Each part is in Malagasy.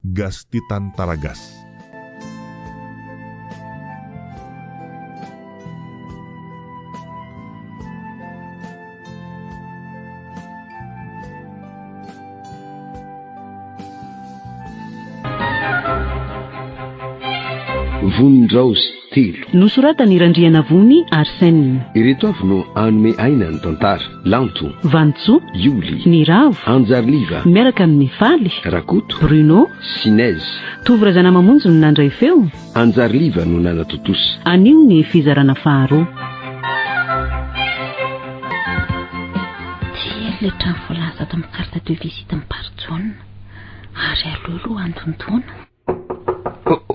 Gasy tia tantara gasy. Vonindraozy telo. Nosoratan'i Randrianavony Arsène. Ireto avy no hanome aina ny tantara, Lanto. Vanintsoa. Ioly. Niravo. Anjariliva. Miaraka amin'i Faly. Rakoto. Bruno. Sinez. Tovo Razanamamonjy no nandray feo. Anjariliva no nanatontosa. Anio ny fizarana faharoa. Ty ilay trano voalaza ato amin'ny carte de visite an'i Barijaona. Ary aleo aloha handondona.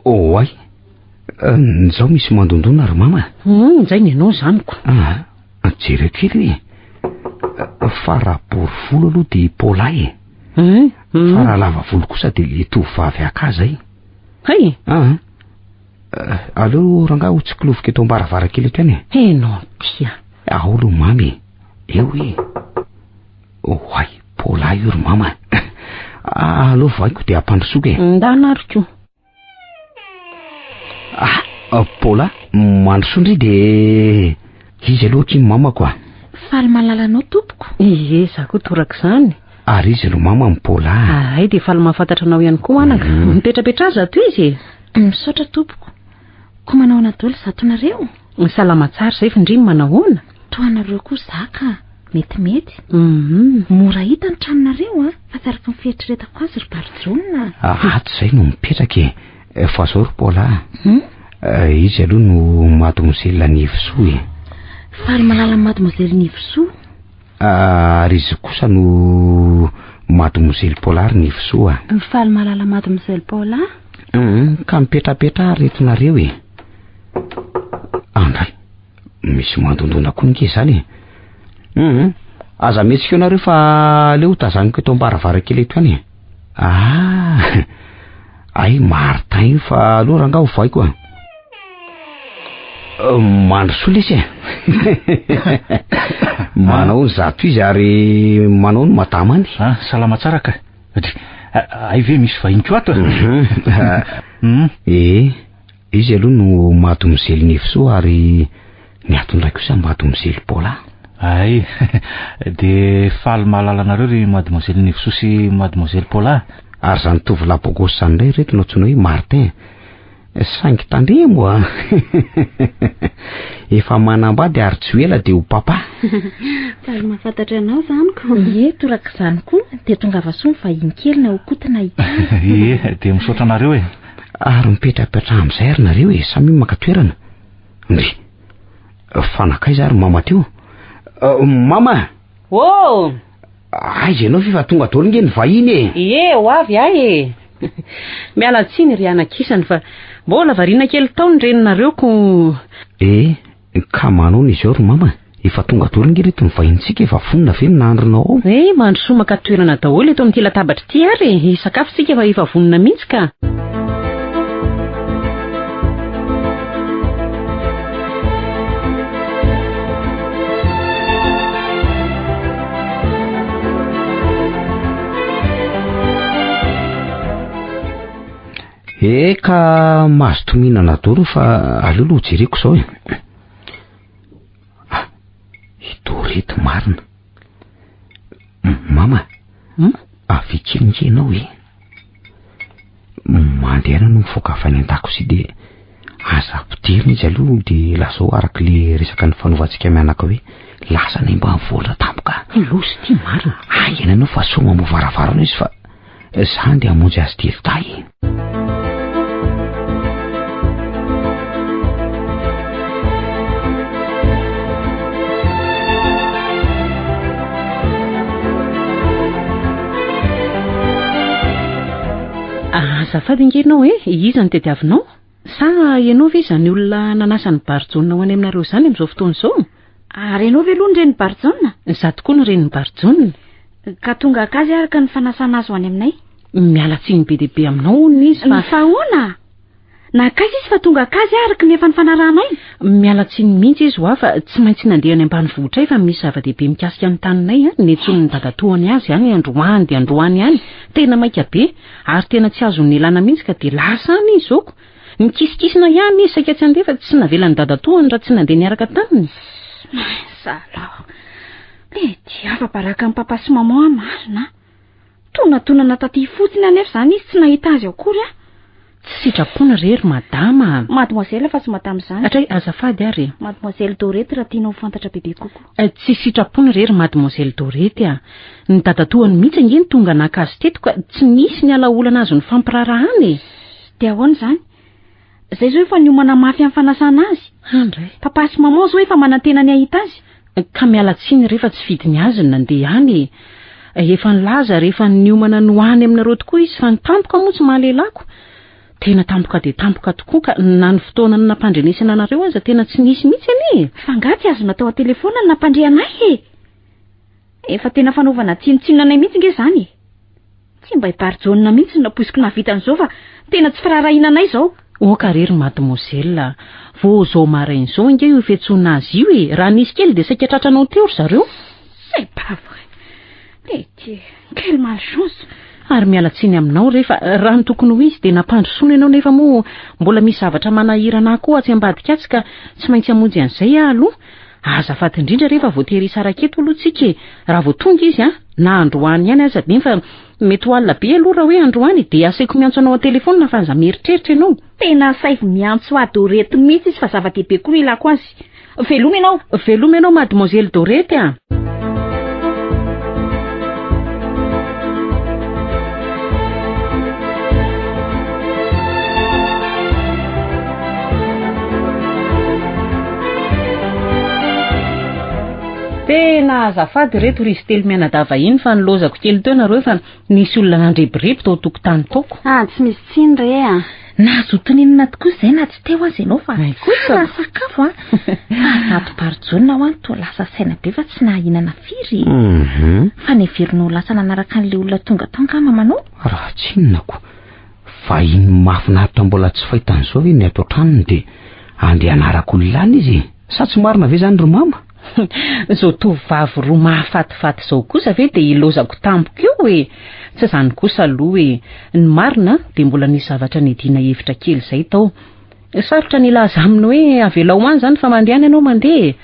Oay! Nzao misy mandondona ry mama. Hum, nzay ny anao zaniko. Ah, jereo kely e. Fa raha bory volo aloha dia Paula e. Hum, hum. Fa raha lava volo kosa dia le tovovavy haka zay. Hay! Ah, aleo rangahy ho tsikiloviko eto am-baravarankely eto ihany e. Enao tia. Ao aloha mamy e. Eo e. Oay, Paula io ry mama. Aleo vohaiko dia ampandrosoako e. Ndana ary ko. Ah, Paula, mandrosoa ndry dia izy aloha akia ny mamako a. Faly mahalala anao tompoko. Ie, za koa torak'izany. Ary izy no mama amin'i Paula. Ay, dia faly mahafantatra anao ihany koa anaka. Mipetrapetraha zato izy e. Misaotra tompoko. Koa manao ahoana daholo zato nareo? Salama tsara izay fa ndry manahoana? Toa anareo koa za ka. Metimety. Hum. Mora hita ny tranonareo an, fa tsy araka ny fieritreretako azy ry Barijaona. Ato izay no mipetraka e. Fa zao ry Paula a. Hum? Izy aloha no mademoiselle Nivosoa e. Faly mahalala mademoiselle Nivosoa. Ary izy kosa no mademoiselle Paula ry Nivosoa. Faly mahalala mademoiselle Paula. Hum, ka mipetrapetraha ry reto nareo e. Andray. Misy mandondona koa nge izany e. Hum, aza mihetsika eo nareo fa aleo tazaniko eto am-baravarankely eto ihany e. Ah, ay Martin io fa aleo rangaha hovaiko a. Mandrosoa lesy e. Manao ny zato izy ary manao ny madama any. Ah, salama tsara ka. Hay ve misy vahiny koa ato e? Mhm. Eh. Izy aloha no mademoiselle Nivosoa ary ny ato indray kosa mademoiselle Paula. Hay, dia faly mahalala anareo ry mademoiselle Nivosoa sy mademoiselle Paula. Ary izany tovolahy bogosy izany indray ireto no antsoina hoe Martin. Saingy tandremo a! Efa manambady ary tsy ho ela dia ho papa. Faly mahafantatra anao izany ko. Ie, torak'izany koa. Dia tongava soa ny vahiny kely na ho koto na hitana. Ie, dia misaotra anareo e. Ary mipetrapetraha amin'izay ary nareo e, samia maka toerana. Ndry, fa nankaiza ary mama teo? Mama! Oh! Aiza ianao f'efa tonga daholo nge ny vahiny e! Ie, ho avy ahy e! Miala tsiny ry anakisany fa mbola variana kely tao ny reninareo ko... Eh, ka manaona izao ry mama? Efa tonga daholo nge reto ny vahintsika efa vonona ve ny nahandronao ao? Eh, mandrosoa maka toerana daholo eto amin'ity latabatra ity ary e! Hisakafo tsika fa efa vonona mihitsy ka! Eh, ka mazotoa mihinana daholo fa aleo aloha jereko izao e. Ah, i Dorette marina. Mama, hmm? avy kely nge ianao e. Mandehana no mivoaka avy any an-dakozia dia aza ampidirina izy aloha dia lazao araka le resaka nifanovantsika mianaka hoe lasa any ambanivohitra tampoka. Loza ity marina. Haingana ianao fa soa mamoha varavarana izy fa za andeha hamonjy azy telo dahy e. Azafady ange ianao e, iza no tediavinao? Sa ianao ve izany olona nanasa an'i Barijaona ho any aminareo izany amin'izao fotoana izao? Ary ianao ve aloha ny renin'i Barijaona? Izaho tokoa no renin'i Barijaona. Ka tonga haka azy araka ny fanasana azy ho any aminay. Miala tsiny be dia be aminao hono izy fa... Fa ahoana? Nankaiza izy fa tonga haka azy araka ny efa nifanarahanay? Miala tsiny mihitsy izy hoa fa tsy maintsy nandeha any ambanivohitra fa misy zava-dehibe mikasika ny taninay an, nentsonin'ny dadatoany azy any androany dia androany any, tena maika be ary tena tsy azony nilana mihitsy ka dia lasa any izy zoko. Nikisikisina ihany izy saika tsy handeha fa tsy navelan'ny dadatoany raha tsy nandeha niaraka taminy. Mince alors. Mety afa-baraka amin'i papa sy maman aho marina an. Tonatonana taty fotsiny anefa izany izy tsy nahita azy akory aho. Tsy sitrapony re ry madama a! Mademoiselle fa tsy madame izany. Hatray azafady ary e! Mademoiselle Dorety raha tianao ho fantatra bebe kokoa. Tsy sitrapony re ry mademoiselle Dorety a! Ny dadatoany mihitsy ange no tonga naka azy teto ka tsy nisy ny ala-olana azo nifampiraharahana e! Dia ahoana izany? Izay izao efa niomana mafy amin'ny fanasana azy. Andray. Papa sy maman izao efa manantena ny hahita azy. Ka miala tsiny re fa tsy fidiny azy ny nandeha any e. Efa nilaza rehefa niomana ny ho any aminareo tokoa izy fa ny tampoka moa tsy mahalelako. Tena tampoka dia tampoka tokoa ka na ny fotoana nampandrenesana anareo aza tena tsy nisy mihitsy anie e. Fa angaha tsy azo natao an-telefaonina ny nampandre anay e? Efa tena fanaovana tsinontsinona anay mihitsy nge izany e. Tsy mba i Barijaona mihitsy no nampoiziko nahavita an'izao fa tena tsy firaharahiana anay izao. Oka re ry mademoiselle a! Vao izao maraina izao ange io fiantsoana azy io e! Raha nisy kely dia saika tratranao teo ry zareo. C'est pas vrai! Petit, quelle malchance! Ary miala tsiny aminao re fa raha ny tokony ho izy dia nampandrosoana ianao nefa moa mbola misy zavatra manahirana ahy koa atsy ambadika atsy ka tsy maintsy hamonjy an'izay aho aloha. Azafady indrindra re fa voatery hisaraka eto aloha tsika e! Raha vao tonga izy an, na androany ihany aza nefa mety ho alina be aloha raha hoe androany dia asaiko miantso anao an-telefaonina fa aza mieritreritra ianao. Tena asaivo miantso ahy Dorety mihitsy izy fa zava-dehibe koa no ilako azy. Veloma ianao! Veloma ianao mademoiselle Dorety a! Tena azafady reto ry izy telo mianadahy vahiny fa nilozako kely teo nareo fa nisy olona nandrebireby tao an-tokotany taoko. Ah, tsy misy tsiny re a. Nahazo tonenina tokoa izay na tsy teo aza ianao fa tsara ny sakafo a. Fa zato barijaona ho any toa lasa saina be fa tsy nahahinana firy e. Mhm. Fa neverina ho lasa nanaraka an'ilay olona tonga tao angamba manao? Raha tsy inona ko. Vahiny mahafinaritra mbola tsy fahita an'izao ve ny ato an-tranony dia andeha hanaraka olona any izy e? Sa tsy marina ve izany ry mama? Izao tovovavy roa mahafatifaty izao kosa ve dia ilaozako tampoka eo e? Tsy izany kosa aloha e! Ny marina dia mbola nisy zavatra niadiana hevitra kely izay tao. Sarotra ny hilaza aminy hoe avelao any izany fa mandehana ianao mandeha e!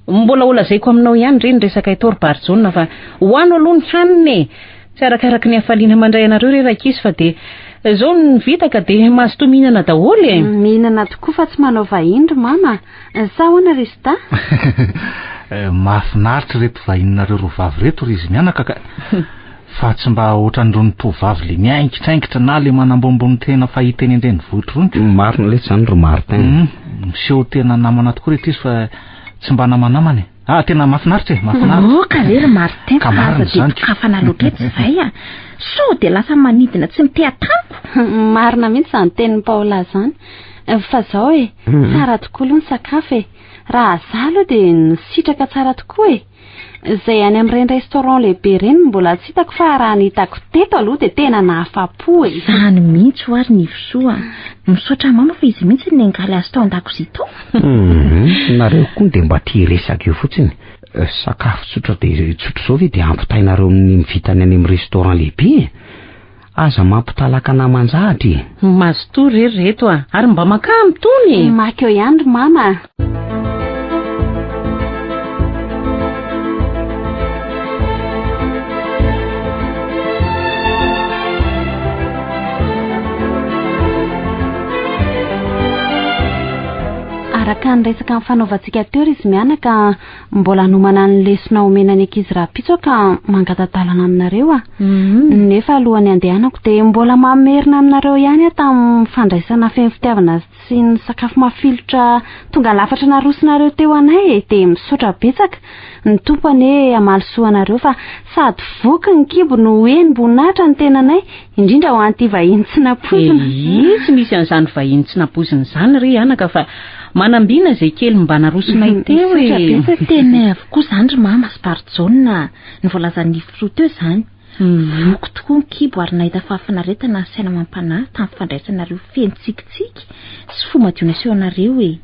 Mbola holazaiko aminao ihany re ny resaka eto ry Barijaona fa hoano aloha ny hanina e! Tsy arakaraky ny hafaliana mandray anareo re rankizy fa dia izao ny vita ka dia mazotoa mihinana daholo e! Mihinana tokoa fa tsy manao vahiny ry mama a! Sa ahoana ry Zita? Mahafinaritra ireto vahininareo roa vavy ireto ry izy mianaka ka! Fa tsy mba ohatran'irony tovovavy le miaingitraingitra na le manambonimbony tena fahita eny an-drenivohitra irony ka. Marina letsy izany ry Martin. Hum, miseho tena namana tokoa reto izy fa tsy mba namanamana e. Ah, tena mahafinaritra e, mahafinaritra. Oka re ry Martin Ka fa marina aza dia izany ka. dokafana loatra eto izay a. Sao dia lasa manidina tsy miteha-tamiko. Marina mihitsy izany tenin'i Paola izany. Fa izao e, tsara tokoa aloha ny sakafo e. Raha za aloha dia nisitraka tsara tokoa e. Izay any amin'ireny restaurant lehibe ireny no mbola tsy hitako fa raha ny hitako teto aloha dia tena nahafapo e. Izany mihitsy hoa ry Nivosoa a. Misaotra mama fa izy mihitsy no niangaly azy tao an-dakozia tao. Hum, nareo koa dia mba tia resaka eo fotsiny. Sakafo tsotra dia tsotra izao ve dia ampitainareo amin'ny vitany any amin'ny restaurant lehibe e? Aza mampitalakana aman-jahatra e! Mazotoa re ry reto a! Ary mba makà amin'itony e! Maka eo ihany ry mama a! Araka ny resaka nifanaovantsika teo ry izy mianaka, Mbola hanomana ny lesona omena ny ankizy rahampitso aho ka mangata-dalana aminareo aho. Nefa alohan'ny handehanako dia mbola mamerina aminareo ihany aho tamin'ny fandraisana feno fitiavana sy ny sakafo mafilotra tonga lafatra narosonareo teo anay e! Dia misaotra betsaka. Ny Tompo anie hamaly soa anareo fa sady voky ny kibo no henim-boninahitra ny tenanay, indrindra ho an'ity vahiny tsy nampoizina. Ehe, tsy misy an'izany vahiny tsy nampoizina izany re anaka fa Manambina izay kely mba narosonay teo e! Misaotra betsaka. Teninay avokoa izany ry mama sy Barijaona a! Ny voalazan'i Nivosoa teo izany. Voky tokoa ny kibo ary nahita fahafinaretana ny saina amam-panahy tamin'ny fandraisanareo feno tsikitsiky sy fo madio nasehonareo e!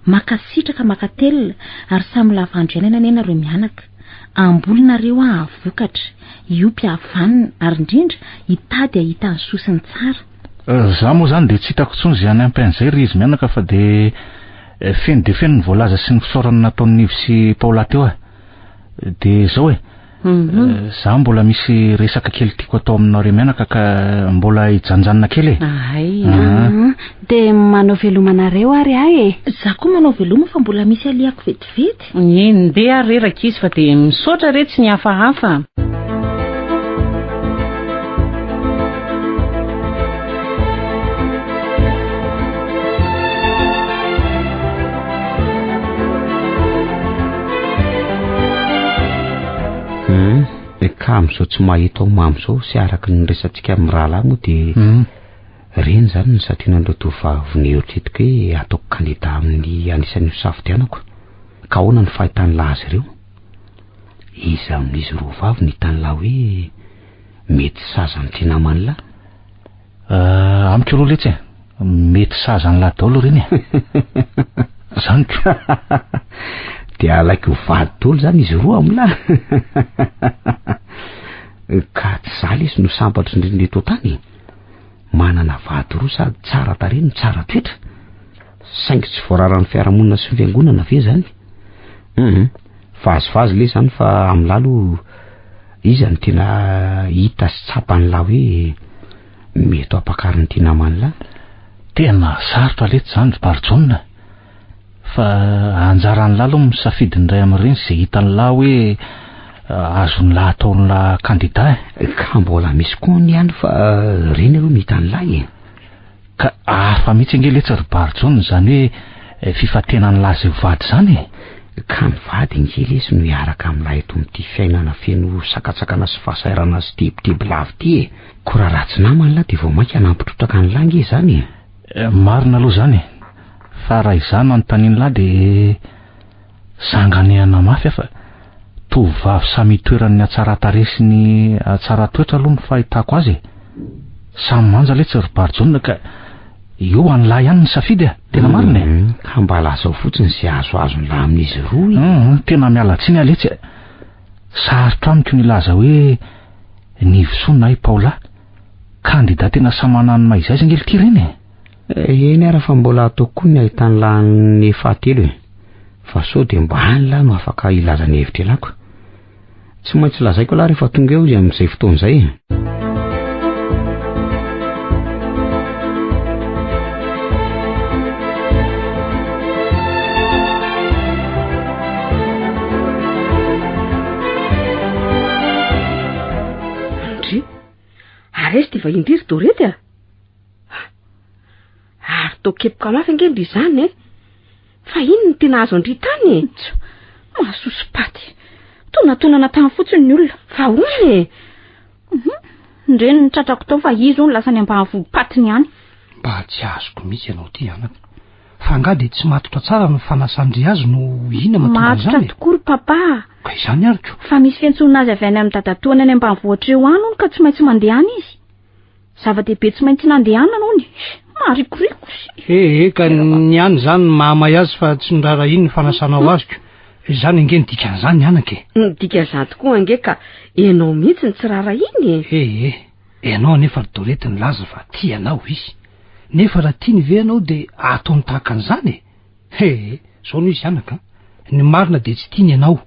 Mankasitraka mankatelina ary samy lava andro iainana anie nareo mianaka. Hamboly nareo hahavokatra, hiompy hahavanona ary indrindra hitady hahita ny soa sy ny tsara. Za moa zany dia tsy hitako intsony izay hanampy an'izay ry izy mianaka fa dia feno dia feno ny voalaza sy ny fisaorana nataon'i Nivo sy Paola teo e. Dia izao e, za mbola misy resaka kely tiako atao aminareo mianaka ka mbola hijanjanona kely e. Ahay. Dia manao veloma anareo ary aho e. Za koa manao veloma fa mbola misy alehako vetivety. Eny, ndeha ary re rankizy fa dia misaotra re tsy nihafahafa. Hum, ka amin'izao tsy mahita ao mamy izao sy araka ny resatsika amin'ny rahalahy moa dia hmm. reny izany ny santionan'ireo tovovavy neritreretiko hoe ataoko kandida amin'ny anisan'ny ho safidianako. Ka ahoana ny fahitan'ny lahy azy ireo? Iza amin'izy roa vavy no hitan'ny lahy hoe mety saza amin'ity naman'ny lahy? Euh, amiko aloha letsy e, mety saza an'lah daholo ireny e. Zany ko. Dia alaiko ho vady daholo zany izy roa amin'lah. Ka tsy za lesy no sambatra indrindra eto an-tany e. Manana vady roa sady tsara tarehy no tsara toetra. Saingy tsy voararan'ny fiarahamonina sy ny fiangonana ve zany? Hum, vazivazy lesy zany fa amin'lah aloha Iza no tena hita sy tsapan'lah hoe mety ho ampakarin'ity naman'lah? Tena sarotra letsy izany ry Barijaona fa anjaran'lah aloha misafidy ny iray amin'ireny izay hitan'lah hoe azon'lah ataon'lah kandida e. Ka mbola misy koa ny any fa ireny aloha no hitan'lah e. Ka hafa mihitsy ange letsy ry Barijaona izany hoe fifantenan'lah izay ho vady izany e! Ka ny vady ange lesy no hiaraka amin'lah eto amin'ity fiainana feno sakantsakana sy fahasahiranana sy tebiteby lava ity e! Koa raha ratsy namana lah dia vao mainka hanampy trotraka an'lah ange izany e! Marina aloha izany e! Fa raha izaho no anontanian'lah dia sanganehana mafy aho fa tovovavy samy itoeran'ny hatsaran-tarehy sy ny hatsaran-toetra aloha ny fahitako azy e! Samy manja letsy ry Barijaona ka eo an'lah ihany ny safidy a! Tena marina e! Ka mba lazao fotsiny izay azoazon'lah amin'izy roa e! Hum, tena miala tsiny aho letsy a! Sarotra amiko ny hilaza hoe Nivosoa na i Paola. Kandida tena samy manana ny maha izy azy ange lty ireny e! Eny ara fa mbola ataoko koa ny ahitan'lah ny fahatelo e! Fa sao dia mba any lah no afaka hilaza ny hevitr'elah ko. Tsy maintsy lazaiko lah rehefa tonga eo izy amin'izay fotoana izay e. Ndry! Ary aiza ity vahiny ity ry Dorety a? Ary toa kepoka mafy ange ndry izany e! Fa inona no tena azo an-dry tany e? Tso, mahasoso-paty. Tonatonana tany fotsiny ny olona. Fa ahoana e? Mhm. Ndreny ny tratrako tao fa izy hono lasa any ambanivohi-patiny any. Mba tsy azoko mihitsy ianao ity anaka. Fa angaha dia tsy matotra tsara ny fanasan-dry azy no inona mahatonga Matotra an'izany e? tokoa ry papa. Ka izany ary ko. Fa misy fiantsoana azy avy any amin'ny dadatoany any ambanivohitra eo any hono ka tsy maintsy mandeha any izy. Zava-dehibe tsy maintsy nandehanana hono e. Maharikoriko sy. Ee, ka ny any izany no mahamay azy fa tsy noraharahiany ny fanasanao azy ko. Izany ange ny dikan'izany anaka e. Ny dikan'izany tokoa ange ka ianao mihitsy no tsy raharahiany e. Ee, ianao anefa ry Dorety nilaza fa tia anao izy. Nefa raha tiany ve ianao dia ataony tahaka an'izany e? Ee, izao no izy anaka a. Ny marina dia tsy tiany ianao.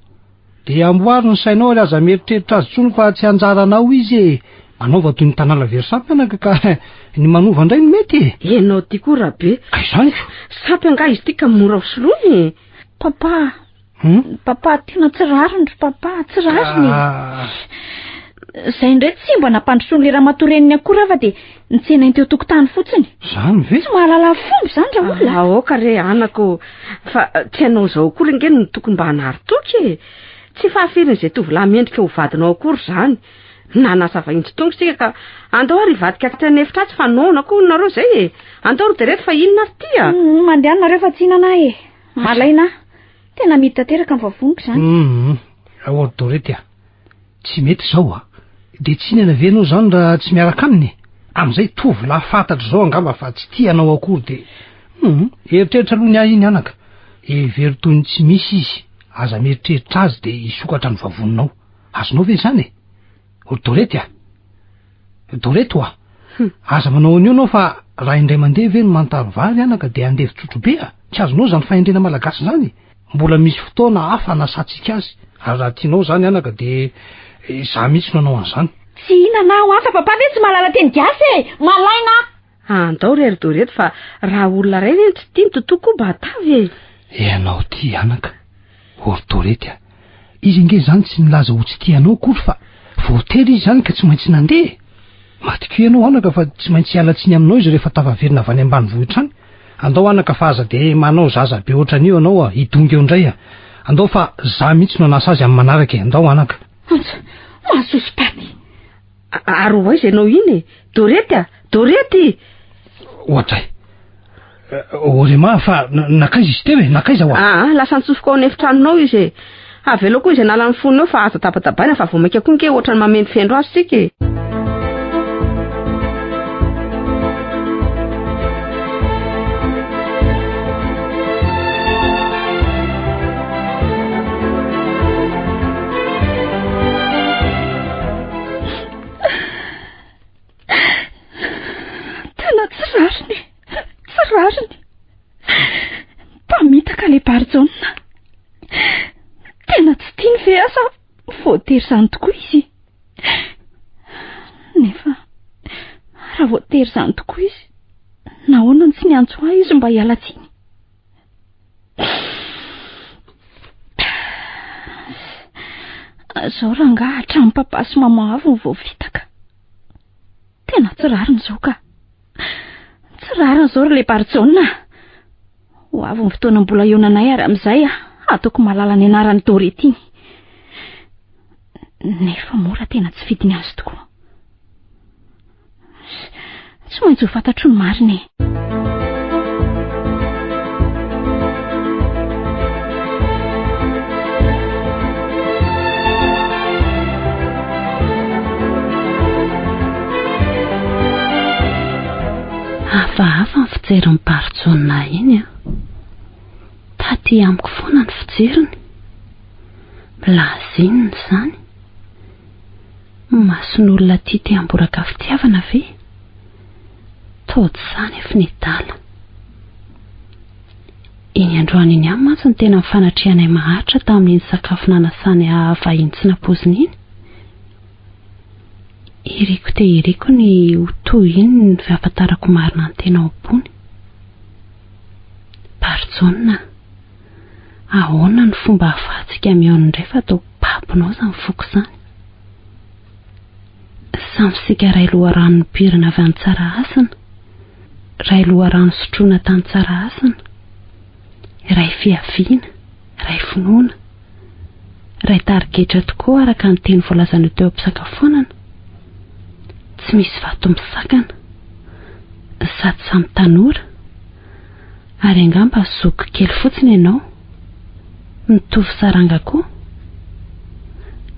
Dia amboaro ny sainao ary aza mieritreritra azy intsony fa tsy anjaranao izy e! Manaova toy ny tanala very sampy anaka ka ny manova indray no mety e! Ianao ity koa Rabe. Ka izany ko! Sampy angaha izy ity ka mora ho soloina e! Papa, Hum? papa tena tsy rariny ry papa, tsy rariny e! Ah. Izay indray tsy mba nampandrosoan'ilay ramatoa reniny akory aho fa dia nitsenainy teo an-tokotany fotsiny. Izany ve? Tsy mahalala fomba izany raolona. Ah, aoka re anako fa tsy ianao izao akory ange no tokony mba hanary toky e. Tsy fahafirin'izay tovolahy mendrika ho vadinao akory izany. Nanasa vahiny tsy tonga isika ka andao ary hivadika aty an'efitra atsy fa noana koa nareo izay e. Andao ry Derety fa inona ary ity a? Hmm, mandehana nareo fa tsy hihinana aho e. Malaina aho. Tena midy tanteraka ny vavoniko izany. Hum, ao ry Dorety a. Tsy mety izao a. Dia tsy inona ve ianao izany raha tsy miaraka aminy e? Amin'izay tovolahy fantatro izao angamba fa tsy tia anao akory dia hum, eritreritra aloha ny ahy iny anaka. Hevero toy ny tsy misy izy, aza mieritreritra azy dia hisokatra ny vavoninao. Azonao ve izany e? Ry Dorety a! Dorety oa! Aza manao an'io ianao fa raha indray mandeha ve ny mantary vary anaka dia andevo-tsotro be a! Tsy azonao izany fahendrena malagasy izany e! Mbola misy fotoana hafa hanasantsika azy, ary raha tianao izany anaka dia izaho mihitsy no hanao an'izany. Tsy hihinana aho an, fa papa ve tsy mahalala teny gasy e! Malaina aho! Andao re ry Dorety fa raha olona iray ve no tsy tia ny totoa koa mba hatavy e! Ianao ity anaka, ô ry Dorety a! Izy ange izany tsy nilaza ho tsy tia anao akory fa voatery izy izany ka tsy maintsy nandeha e! Matokia ianao anaka fa tsy maintsy hiala tsiny aminao izy rehefa tafaverina avy any ambanivohitra any. Andao anaka fa aza dia manao zaza be ohatran'io ianao a, hidongy eo indray a. Andao fa za mihitsy no hanasa azy amin'ny manaraka e, andao anaka. Antsa, mahasoso-paty. Ary ho aiza ianao iny e? Dorety a! Dorety! Ohatray. Orema fa nankaiza izy teo e? Nankaiza hoa? Aa, lasa nitsofoka ao an'efitranonao izy e. Avelao koa izy hanala ny fony eo fa aza tabatabaina fa vao mainka koa nge ohatran'ny mamendrofendro azy isika e. Tena tsy rariny e! Tsy rariny! Mpamitaka ilay Barijaona. Tena tsy tiany ve aho sa voatery izany tokoa izy? Nefa raha voatery izany tokoa izy, nahoana no tsy niantso ahy izy mba hiala tsiny? Zao rangaha hatramin'ny papa sy maman avy no voafitaka. Tena tsy rariny izao ka. Tsy rariny izao ry Lebarijaona. Ho avy ny fotoana mbola hihaonanay ary amin'izay ataoko malala ny anaran'i Dorety iny. Nefa mora tena tsy fidiny azy tokoa. Tsy maintsy ho fantatro ny marina e. Hafahafa ny fijerin'i Barijaona iny an. Taty amiko foana ny fijeriny. Milaza inona izany? Mason'olona tia te hamboraka fitiavana ve? Toa tsy sahy nefa ny adala. Iny androany iny ihany mantsy no tena nifanatrehanay maharitra tamin'iny sakafo nanasany ahy vahiny tsy nampoizina iny. Iriko dia iriko ny ho toy iny ny fahafantarako marina ny tena ao am-pony. Barijaona, ahoana no fomba ahafahantsika mihaona indray fa toa babonao izany foko izany? Samy isika iray loharano nipoirana avy any Tsarahasina, iray loharano sotroina tany Tsarahasina, iray fiaviana, iray finoana, iray tarigetra tokoa araka ny teny voalazan'io teo am-pisakafoanana. Tsy misy vato misakana. Sady samy tanora. Ary angamba zoky kely fotsiny ianao. Mitovy saranga koa.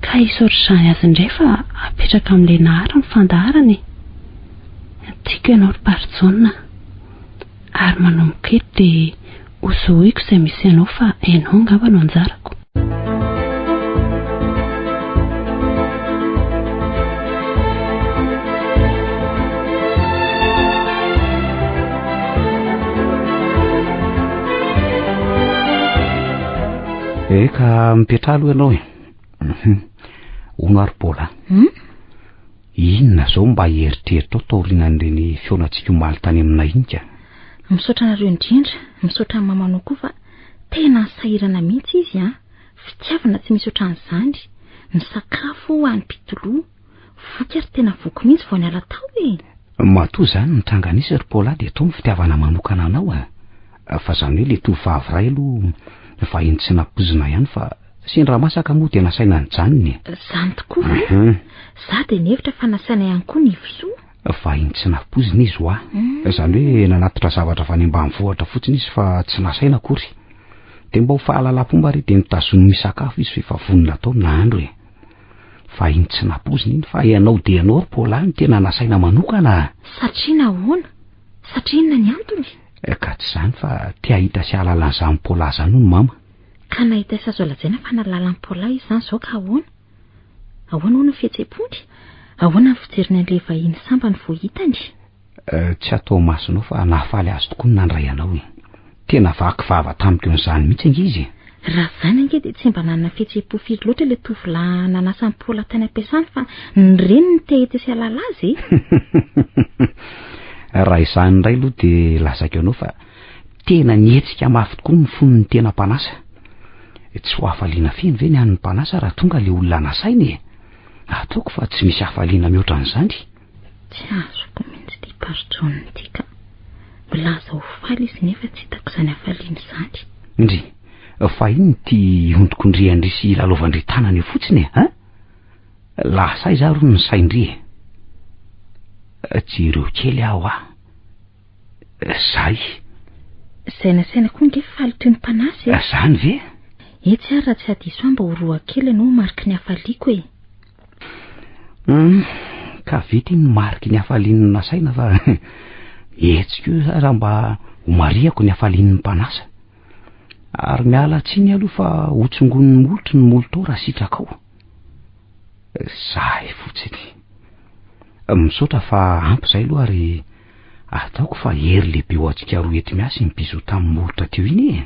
Ka hisy ohatr'izany azy indray fa apetraka amin'i Lenahary ny fandaharana e. Tiako ianao ry Barijaona a. Ary manomboka eto dia hozohiko izay misy anao fa ianao angamba no anjarako. Eh ka mipetraha aloha ianao e. Mhm. Hono ary Paola. Hmm? Inona izao mba eritreritrao taorianan'ireny fihaonantsika omaly tany aminay iny ka? Misaotra anareo indrindra, misaotra an'i mamanao koa fa tena nisahirana mihitsy izy an! Fitiavana tsy misy ohatran'izany. Nisakafo any Pitoloha. Voky ary tena voky mihitsy vao niala tao e! Matoa izany nitranga nisy ry Paola dia toa ny fitiavana manokana anao a! Fa izany hoe le tovovavy iray aloha vahiny tsy nampoizina ihany fa sendra masaka moa dia nasaina nijanona e! Izany tokoa ve? Za dia nihevitra fa nasaina ihany koa Nivosoa. Vahiny tsy nampoizina izy hoa. Izany hoe nanatitra zavatra avy any ambanivohitra fotsiny izy fa tsy nasaina akory. Dia mba ho fahalalam-pomba re dia notazoniny misakafo izy fa efa vonona tao ny nahandro e! Fa iny tsy nampoizina iny fa ianao dia ianao ry Paula no tena nasaina manokana a! Satria nahoana? Satria inona ny antony? Ka tsy izany fa te hahita sy hahalala an'izany Paula izany hono mama. Ka nahita sy azo lazaina fa nahalala an'i Paula izy izany izao ka ahoana? Ahoana hono ny fihetseham-pony? Ahoana ny fijeriny an'ilay vahiny sambany vao hitany? Tsy atao masonao fa nahafaly azy tokoa ny nandray anao e. Tena vaky vava tamiko an'izany mihitsy ange izy e. Raha izany ange dia tsy mba nanana fihetseham-po firy loatra ilay tovolahy nanasa an'i Paula tany am-piasany fa ny reniny te hahita sy hahalala azy e. Raha izany indray aloha dia lazaiko anao fa tena nihetsika mafy tokoa ny fon'ny tena mpanasa. Tsy ho hafaliana feno ve ny an'ny mpanasa raha tonga ilay olona nasainy e? Ataoko fa tsy misy hafaliana mihoatra an'izany. Tsy azoko mihitsy ity Barijaona ity ka. Milaza ho faly izy nefa tsy hitako izany hafaliana izany. Ndry, fa inona ity ihondrikondrihan-dry sy ilalaovan-dry tanana eo fotsiny e? An? Lasa aiza ary hono ny sain-dry e? Jereo kely aho ah. Zay. Izay nasaina koa nge faly toy ny mpanasa e. Zany ve? Etsy ary raha tsy hadiso ahy mba ho roa kely ianao ho mariky ny hafaliako e. Hum, ka vita iny mariky ny hafalian'ny nasaina fa etsy koa raha mba ho marihako ny hafalian'ny mpanasa. Ary miala tsiny aloha fa ho tsongonin'ny molotro ny molotao raha sitrakao. Zahay fotsiny. Misaotra fa ampy izay aloha ary ataoko fa hery lehibe ho antsika roa eto miasa iny bisou tamin'ny molotra teo iny e.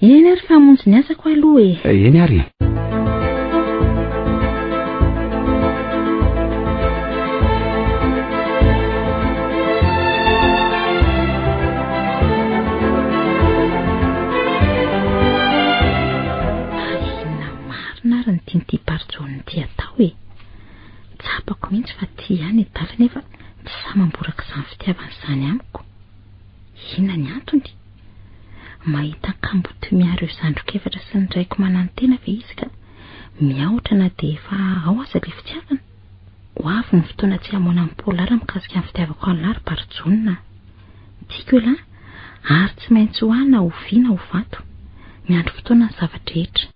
Eny ary fa hamonjy ny asako aloha e. Eny ary e. Ary inona marina ary ny tian'ity Barijaona ity atao e? Tsapako mihitsy fa tia ihany i Dala nefa tsy sahy mamboraka izany fitiavana izany amiko. Inona ny antony? Mahita kamboty miaro ireo zandriko efatra sy ny raiko mananotena ve izy ka miahotra na dia efa ao aza ilay fitiavana? Ho avy ny fotoana tsy hamoana an'i Polar mikasika ny fitiavako an'lah ry Barijaona a! Tiako elah ary tsy maintsy ho ahy na ho vy na ho vato. Miandry fotoana ny zava-drehetra.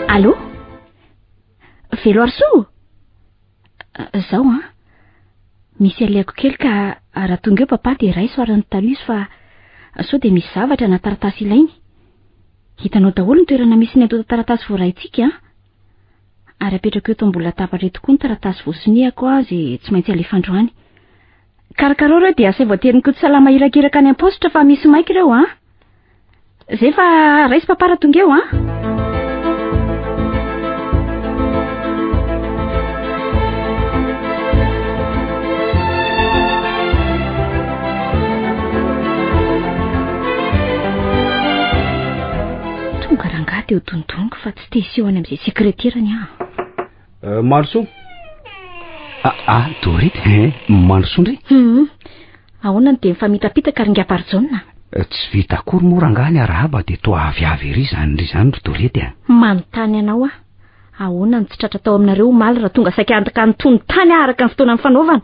Allô? Veloarisoa? Zao an. Misy alehako kely ka raha tonga eo papa dia raiso ary anontanio izy fa sao dia misy zavatra na taratasy ilainy. Hitanao daholo ny toerana misy ny antontan-taratasy voaraintsika an. Ary apetrako eto ambony latabatra eto koa ny taratasy voasoniako an izay tsy maintsy alefa androany. Karakarao ireo dia asaivo aterin'i Kotosalama irakiraka any am-paositra fa misy maika ireo an. Zay fa raiso papa raha tonga eo an. Tonga rangahy teo dondoniko fa tsy te hiseho any amin'izay sekreterany aho. Euh, Mandrosoa. Ah, ah, Dorita, eh, mandrosoa ndry. Hum. Ahoana no dia mifamitapitaka ry Ngabarijaona? Eh, tsy vita akory moa rangahy ny arahaba dia toa aviavy ery izany ndry izany ry Dorety a. Manontany anao aho. Ahoana no tsy tratra tao aminareo omaly raha tonga saika handaka ny tonontany aho araka ny fotoana nifanaovana?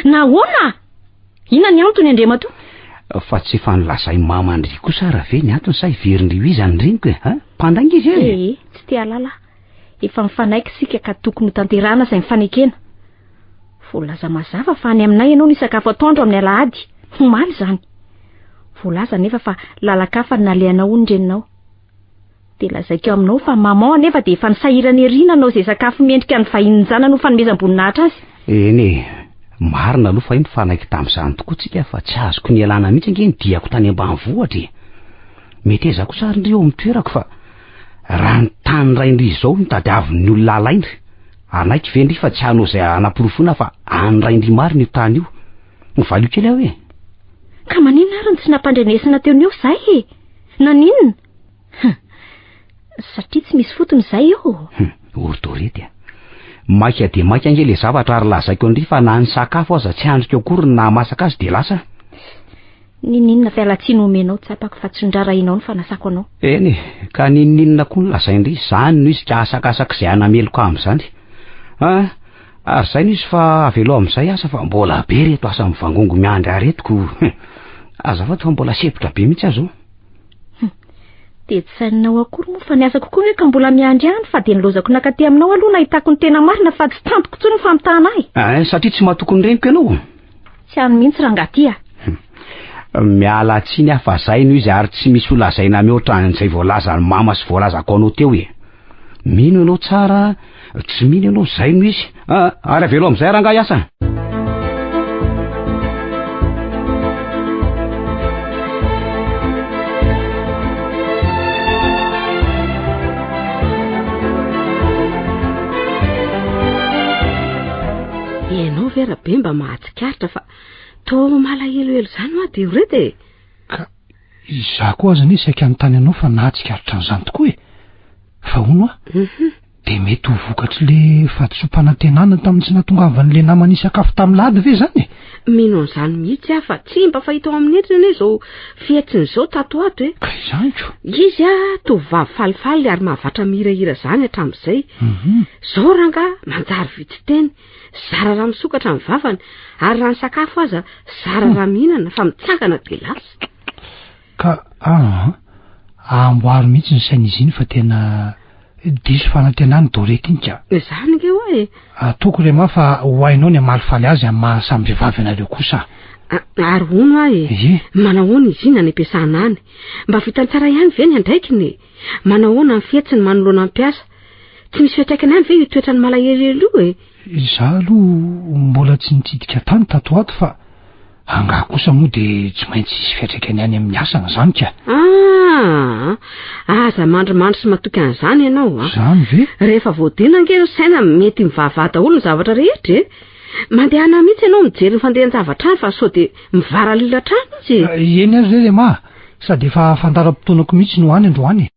Nahoana? Inona ny antony, Andriamatoa? Fa tsy efa nolazain'i mama ndry kosa ara ve ny antony sa heverin-dry ho iza ny reniko e? Ha? Mpandainga izy e! Ee, tsy te hahalala aho. Efa nifanaiky isika ka tokony hotanterahana izay nifanekena. Voalaza mazava fa any aminay ianao no hisakafo atoandro amin'ny alahady. Omaly izany. Voalaza anefa fa lalan-kafa no nalehanao hoy ny reninao. Dia lazaiko aminao fa maman anefa dia efa nisahirana ery nanao izay sakafo mendrika ny vahinin-janany ho fanomezam-boninahitra azy. Eny e, marina aloha fa hoe nifanaiky tamin'izany tokoa tsika fa tsy azoko nialana mihitsy ange ny diako tany ambanivohitra e. Meteza kosa ary ndry eo amin'ny toerako fa raha ny tany rain-dry izao no tadiavin'ny olona alaina, hanaiky ve ndry fa tsy hanao izay hanaporofoana fa an'ny rain-dry marina io tany io? Valio kely aho e! Ka maninona ary no tsy nampandrenesina teo no eo izay e? Naninona? Hum. Satria tsy misy fotony izay eo. Hum, Ordorety a. Maika dia maika ange le zavatra ary lazaiko an-dry fa na ny sakafo aza tsy andriko akory ny nahamasaka azy dia lasa. Ninoninona fialantsiny omenao tsapako fa tsy nirarahinao ny fanasako anao. Eny e, ka ninoninona koa no lazain-dry, izany no izy ka asakasak'izay hanameloka amin'izany. Ah, Ary izay no izy fa avelao amin'izay asa fa mbola be reto asa mivangongo miandry ahy reto ko. Azafady fa mbola sempotra be mihitsy aho zao. Dia tsy saininao akory moa fa ny asako koa nge ka mbola miandry ihany fa dia nilaozako nakaty aminao aloha nahitako ny tena marina fa tsy tantiko intsony ny famitahana ahy. Eh, satria tsy matoky ny reniko ianao. Tsy any mihitsy rangahy ty a. Miala tsiny aho fa zay no izy ary tsy misy ho lazaina mihoatra an'izay voalazan'i mama sy voalazako anao teo e. Mino ianao tsara, tsy mino ianao zay no izy. Ah, ary avelao amin'izay rangahy asa. Ianao ve Rabe mba mahatsikaritra fa toa malahelohelo izany hoa Diorette e? Ka izaho koa aza anie saika hanontany anao fa nahatsikaritra an'izany tokoa e! Fa hono hoa, mhm. dia mety ho vokatr'le fahadisoam-panantenana tamin'ny tsy nahatongavan'le namany hisakafo tamin'ny lahady ve izany e? Mino an'izany mihitsy aho fa tsy mba fahita ao amin'ny endriny anie izao fihetsiny izao tato ho ato e. Ka izany ko. Izy a, tovovavy falifaly ary mahavatra mihirahira izany hatramin'izay. Mhm. Izao rangahy manjary vitsy teny. Zara raha misokatra ny vavany, ary raha ny sakafo aza zara raha mihinana fa mitsangana dia lasa. Ka aa, amboary mihitsy ny sain'izy iny fa tena diso fanantenana Dorette iny ka. Izany nge hoa e. Ataoko Rema fa ho hainao ny hamalifaly azy amin'ny maha samy vehivavy anareo kosa. Ary hono aho e, Ie. manahoana izy iny any am-piasana any? Mba vitany tsara ihany ve ny andraikiny e? Manahoana ny fihetsiny manoloana ny mpiasa? Tsy misy fiantraikany ihany ve io toetrany malahelohelo io e? Izaho aloha mbola tsy nitsidika tany tato ho ato fa angaha kosa moa dia tsy maintsy hisy fiantraikany any amin'ny asany izany ka. Ah! Aza mandrimandry sy matoky an'izany ianao a! Izany ve? Rehefa voadina ange ny saina mety mivahavaha daholo ny zavatra rehetra e! Mandehana mihitsy ianao mijery ny fandehan-javatra any fa sao dia mivaralila hatrany izy e! Eny ary re Rema a! Sady efa fandaharam-potoanako mihitsy no any androany e.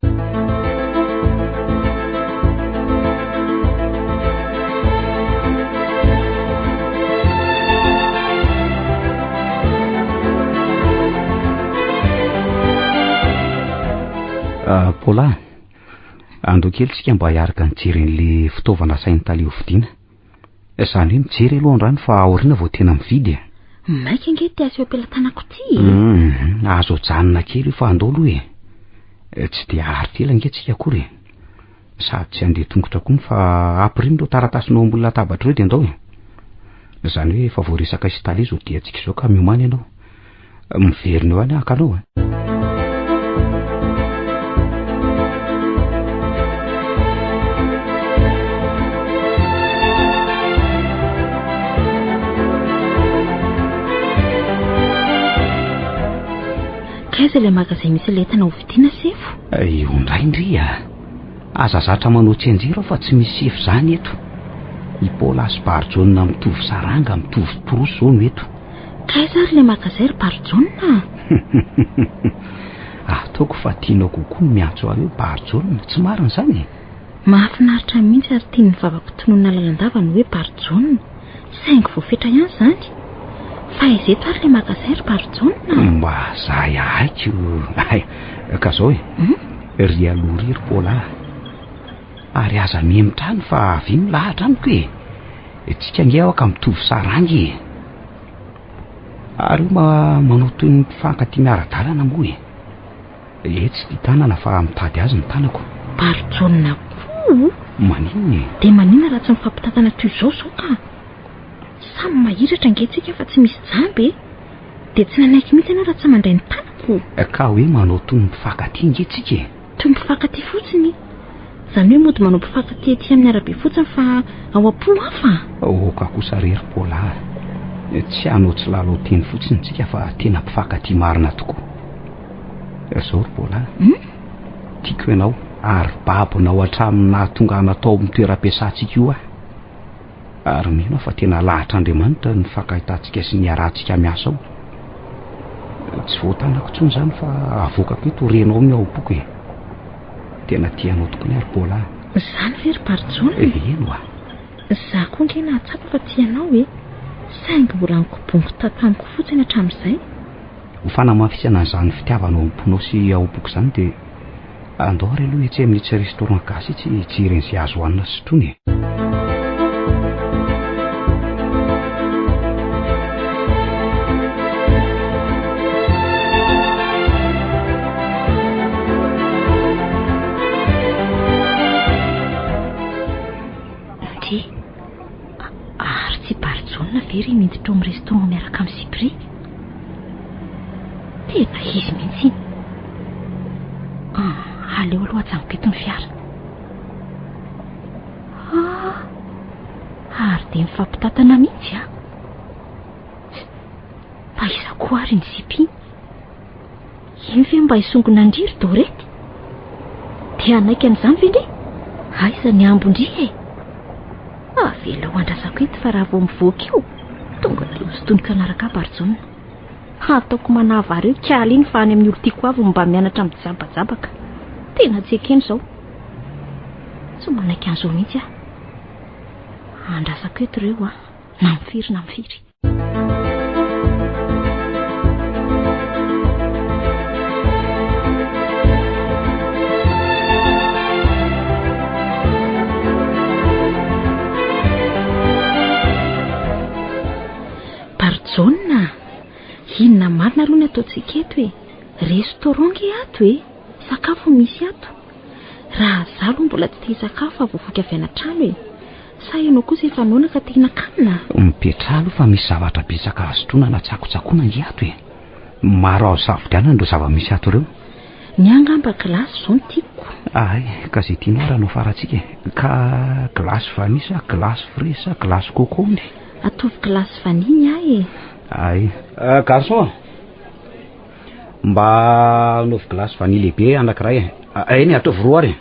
Ah, Paula, andao kely tsika mba hiaraka nijery an'le fitaovana asain'ny tale hovidiana. Izany hoe mijery aloha androany fa aoriana vao tena mividy e. Maika ange ity aseho am-pelatanako ity e. Hum, azo ajanona kely io fa andao aloha e. Eh, tsy dia haharitra ela ange tsika akory e. Sady tsy handeha tongotra koa fa ampirimo ireo taratasinao ambony latabatra ireo dia andao e. Izany hoe efa voaresaka sy tale izao diantsika izao ka miomàna ianao. Miverina eo any aho ka aloha e. Kaiza ilay magazay misy ilay entana hovidiana sefo? Io indray ndry a! Aza zatra manao tsianjery aho fa tsy misy sefo izany eto. I Paula sy Barijaona mitovy saranga, mitovy trousse izao no eto. K'aiza ary ilay magazay ry Barijaona a? Ataoko fa tianao kokoa ny miantso ahy hoe Barijaona, tsy marina izany e? Mahafinaritra mihitsy ary tian'ny vavako tononina lalandava ny hoe Barijaona, saingy voafetra ihany izany. Fa aiza eto ary ilay magazay ry Barijaona a? Mba zay haiko ay, ka zao e, ry aloha ry ry Paula a, ary aza mihemotra any fa avia milahatra amiko e. Tsika ange aho ka mitovy saranga e. Ary io mba manao toy ny mpifankatia miara-dalana moa e. Etsy ity tanana fa mitady azy ny tanako. Barijaona koa? Maninona e? Dia maninona raha tsy mifampitantana toy izao izao ka? Samy mahiratra ange tsika fa tsy misy jamba e. Dia tsy nanaiky mihitsy ianao raha tsy mandray ny tanako? Ka hoe manao toy ny mpifankatia ange tsika e. Toy ny mpifankatia fotsiny? Izany hoe mody manao mpifankatia ety amin'ny arabe fotsiny fa ao am-po hafa? Oka kosa re ry Paula a! Tsy hanao tsilalao teny fotsiny tsika fa tena mpifankatia marina tokoa. Izao ry Paula a! Tiako ianao ary babonao hatramin'ny nahatongana tao amin'ny toeram-piasantsika io aho. Ary mino aho fa tena lahatr'Andriamanitra ny fankahitantsika sy ny iarahantsika miasa ao. Tsy voatanako intsony izany fa avoakako eto ho renao ny ao am-poko e. Tena tia anao tokoa ny ahy ry Paula a. Izany ve ry Barijaona? Eny oa. Izaho koa ange nahatsapa fa tia anao e. Saingy mbola nikobongo tatamiko fotsiny hatramin'izay. Ho fanamafisana an'izany fitiavana ao am-ponao sy ao am-poko izany dia Andao ary aloha etsy amin'itsy restaurant gasy itsy hijery an'izay azo hanina sy sotroina e. mihitsy iny. Ah, aleo aloha ajanoko eto ny fiara. Ah, ary dia mifampitantana mihitsy ah. Fa iza koa ary ny sipa iny? Iny ve mba hisongona an-dry ry Dorety? Te hanaiky an'izany ve ndry? Aiza ny ambon-dry e? Avelao andrasako eto fa raha vao mivoaka eo, tonga dia hosintoniko hanaraka ahy Barijaona. Hataoko manava ahy ireo kala iny fa any amin'ny olon-tiako avy no mba mianatra mijabajabaka. Tena tsy ekena izao. Tsy manaiky an'izao mihitsy aho. Andrasako eto ireo an, na mifiry na mifiry. Barijaona, inona marina aloha ny ataontsika eto e? Restaurant nge ato e! Sakafo misy ato. Raha za aloha mbola tsy te hisakafo fa vao voky avy any an-trano e! Sa ianao kosa efa noana ka te hihinan-kanina? Mipetraha aloha fa misy zavatra betsaka azo sotroina na tsakotsakoina ange ato e! Maro azo safidianana ireo zava-misy ato ireo. Ny ahy angamba glace izao no tiako. Ay, ka izay tianao ary hanao farantsika e! Ka glace vanille sa glace fraise sa glace coco hono e? Ataovy glace vanille ny ahy e! Ay, garçon a! Mba anaovy glace vanille lehibe anankiray e! Eny, ataovy roa ary e!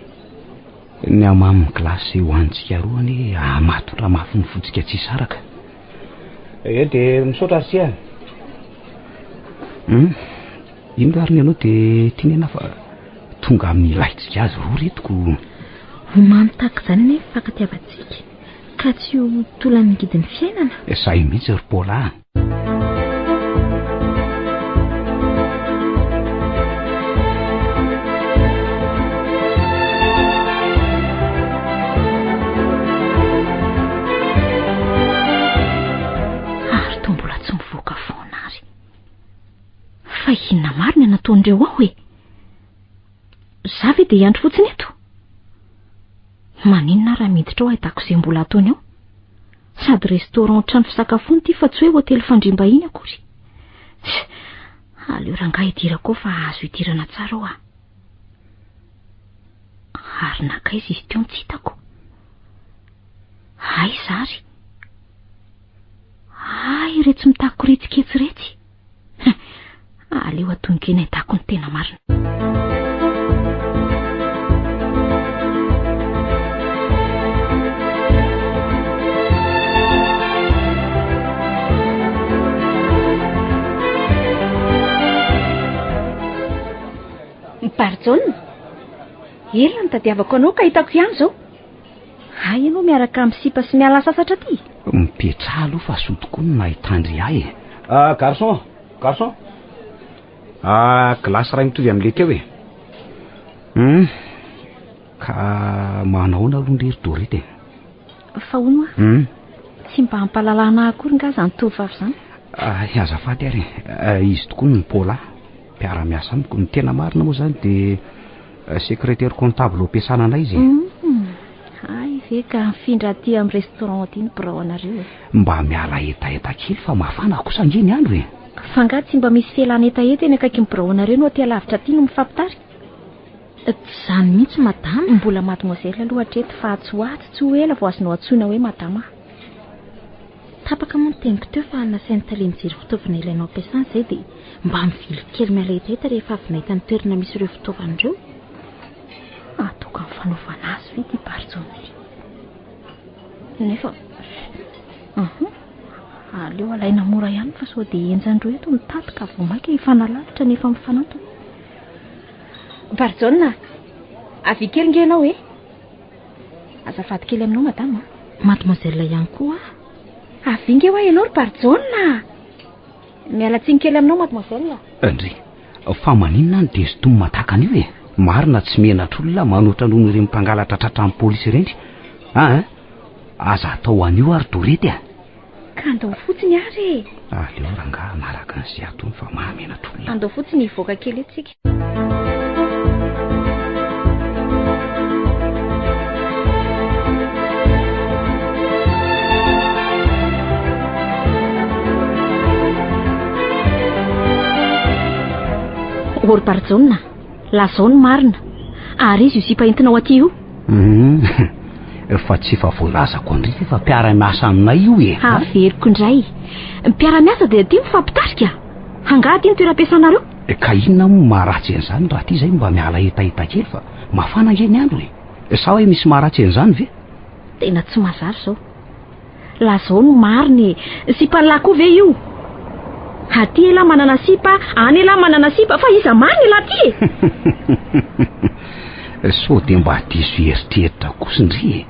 Ny hamamin'ny glace hohanintsika roa anie hahamatotra mafy ny fontsika tsy hisaraka. Eny dia misaotra ry se a! Hum, inona ary ny anao dia tianena fa tonga amin'ny ilaintsika azy roa reto ko. Ho mamy tahaka izany anie ny fifankatiavantsika ka tsy ho tolan'ny ngidin'ny fiainana. Izay mihitsy ry Paula a! Ary toa mbola tsy mivoaka foana ary. Fa inona marina no nataon'ireo ao e? Za ve dia hiandry fotsiny eto? Maninona raha miditra ao ahitako izay mbola ataony ao? Sady restaurant trano fisakafoana ity fa tsy hoe hotely fandriam-bahiny akory. Tsia, aleo rangahy hidirako ao fa azo idirana tsara ao ah. Ary nankaiza izy teo no tsy hitako? Aiza ary? Hay iretsy mitakoritsika etsy iretsy. Aleo atoniko eny ahitako ny tena marina. Barijaona, ela nitadiavako anao ka hitako ihany izao. Hay ianao miaraka amin'ny sipa sy miala sasatra aty? Mipetraha aloha fa soa tokoa ny nahitandry ahy e. Ah, garçon, garçon. Ah, glace iray mitovy amin'ilay teo e. Hmm. Ka manahoana aloha ndry ry Dorette e? Fa hono aho. Hmm. Tsy mba ampahalalana ahy akory nga izany tovovavy izany? Ah, azafady ary e. Ah, izy tokoa ny Paula, mpiara-miasa amiko. Ny tena marina moa izany dia Secrétaire comptable ao am-piasana anay izy e. Hay ve ka mifindra aty amin'ny restaurant aty ny birao anareo e. Mba miala hetaheta kely fa mafana kosa ange ny andro e. Fa angaha tsy mba misy fialana hetaheta eny akaikin'ny birao anareo no aty alavitra aty no mifampitarika? Tsy izany mihitsy madama. Mbola mademoiselle aloha hatreto fa atsy ho atsy tsy ho ela vao azonao antsoina hoe madama aho. Tapaka moa ny teniko teo fa nasain'ny tale mijery fitaovana ilainao ampiasana izay dia mba mivily kely miala hetaheta rehefa avy nahita ny toerana misy ireo fitaovana ireo. Ataoko amin'ny fanaovana azy ve ity barijaona ity? Nefa uhum, aleo alaina mora ihany fa sao dia henjan-droa eto ny tady ka vao mainka hifanalalitra nefa mifanantona. Barijaona, avia kely nge ianao e! Azafady kely aminao madama a. Mademoiselle ihany koa aho. Avia nge hoa ianao ry Barijaona a! Miala tsiny kely aminao mademoiselle. Ndry, fa maninona no dia sintomina tahaka an'io e? Marina tsy menatr'olona manoatra noho ireny mpangalatra tratran'ny polisy ireny. Aa, aza atao an'io ary Dorety a! Ka andao fotsiny ary e! Aleo rangahy hanaraka an'izay ataony fa mahamenatr'olona. Andao fotsiny hivoaka kely eto tsika. Ô ry Barijaona, lazao ny marina. Ary iza io sipa entinao aty io? Hum, fa tsy efa voalazako an-dry ve fa mpiara-miasa aminay io e? Averiko indray. Mpiara-miasa dia aty mifampitarika? Angaha aty ny toeram-piasanareo? Ka inona moa no maharatsy an'izany raha aty izay mba miala hetaheta kely fa mafana ange ny andro e! Sa hoe misy maharatsy an'izany ve? Tena tsy mahazary izao. Lazao ny marina e! Sipan'lah koa ve io? Aty elah manana sipa, any elah manana sipa, fa iza marina elah ty e? Sao dia mba diso eritreritra kosa ndry e!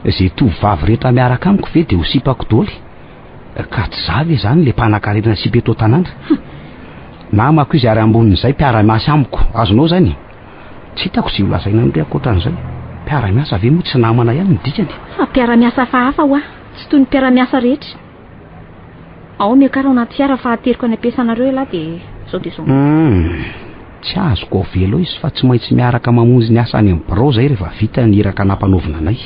Izay tovovavy rehetra miaraka amiko ve dia ho sipako doly? Ka tsy za ve zany le mpanakarena sipa eto an-tanàna? Namako izy ary ambonin'izay mpiara-miasa amiko, azonao zany e? Tsy hitako izay ho lazaina an'ireo ankoatran'izay. Mpiara-miasa ve moa tsy namana ihany ny dikany? Fa mpiara-miasa hafahafa hoa, tsy toy ny mpiara-miasa rehetra. Ao miakara ao anaty fiara fa ateriko any am-piasanareo ialahy dia izao dia izao. Hum, tsy azoko avela eo izy fa tsy maintsy miaraka mamonjy ny asa any amin'ny birao izay rehefa vita ny iraka nampanaovina anay.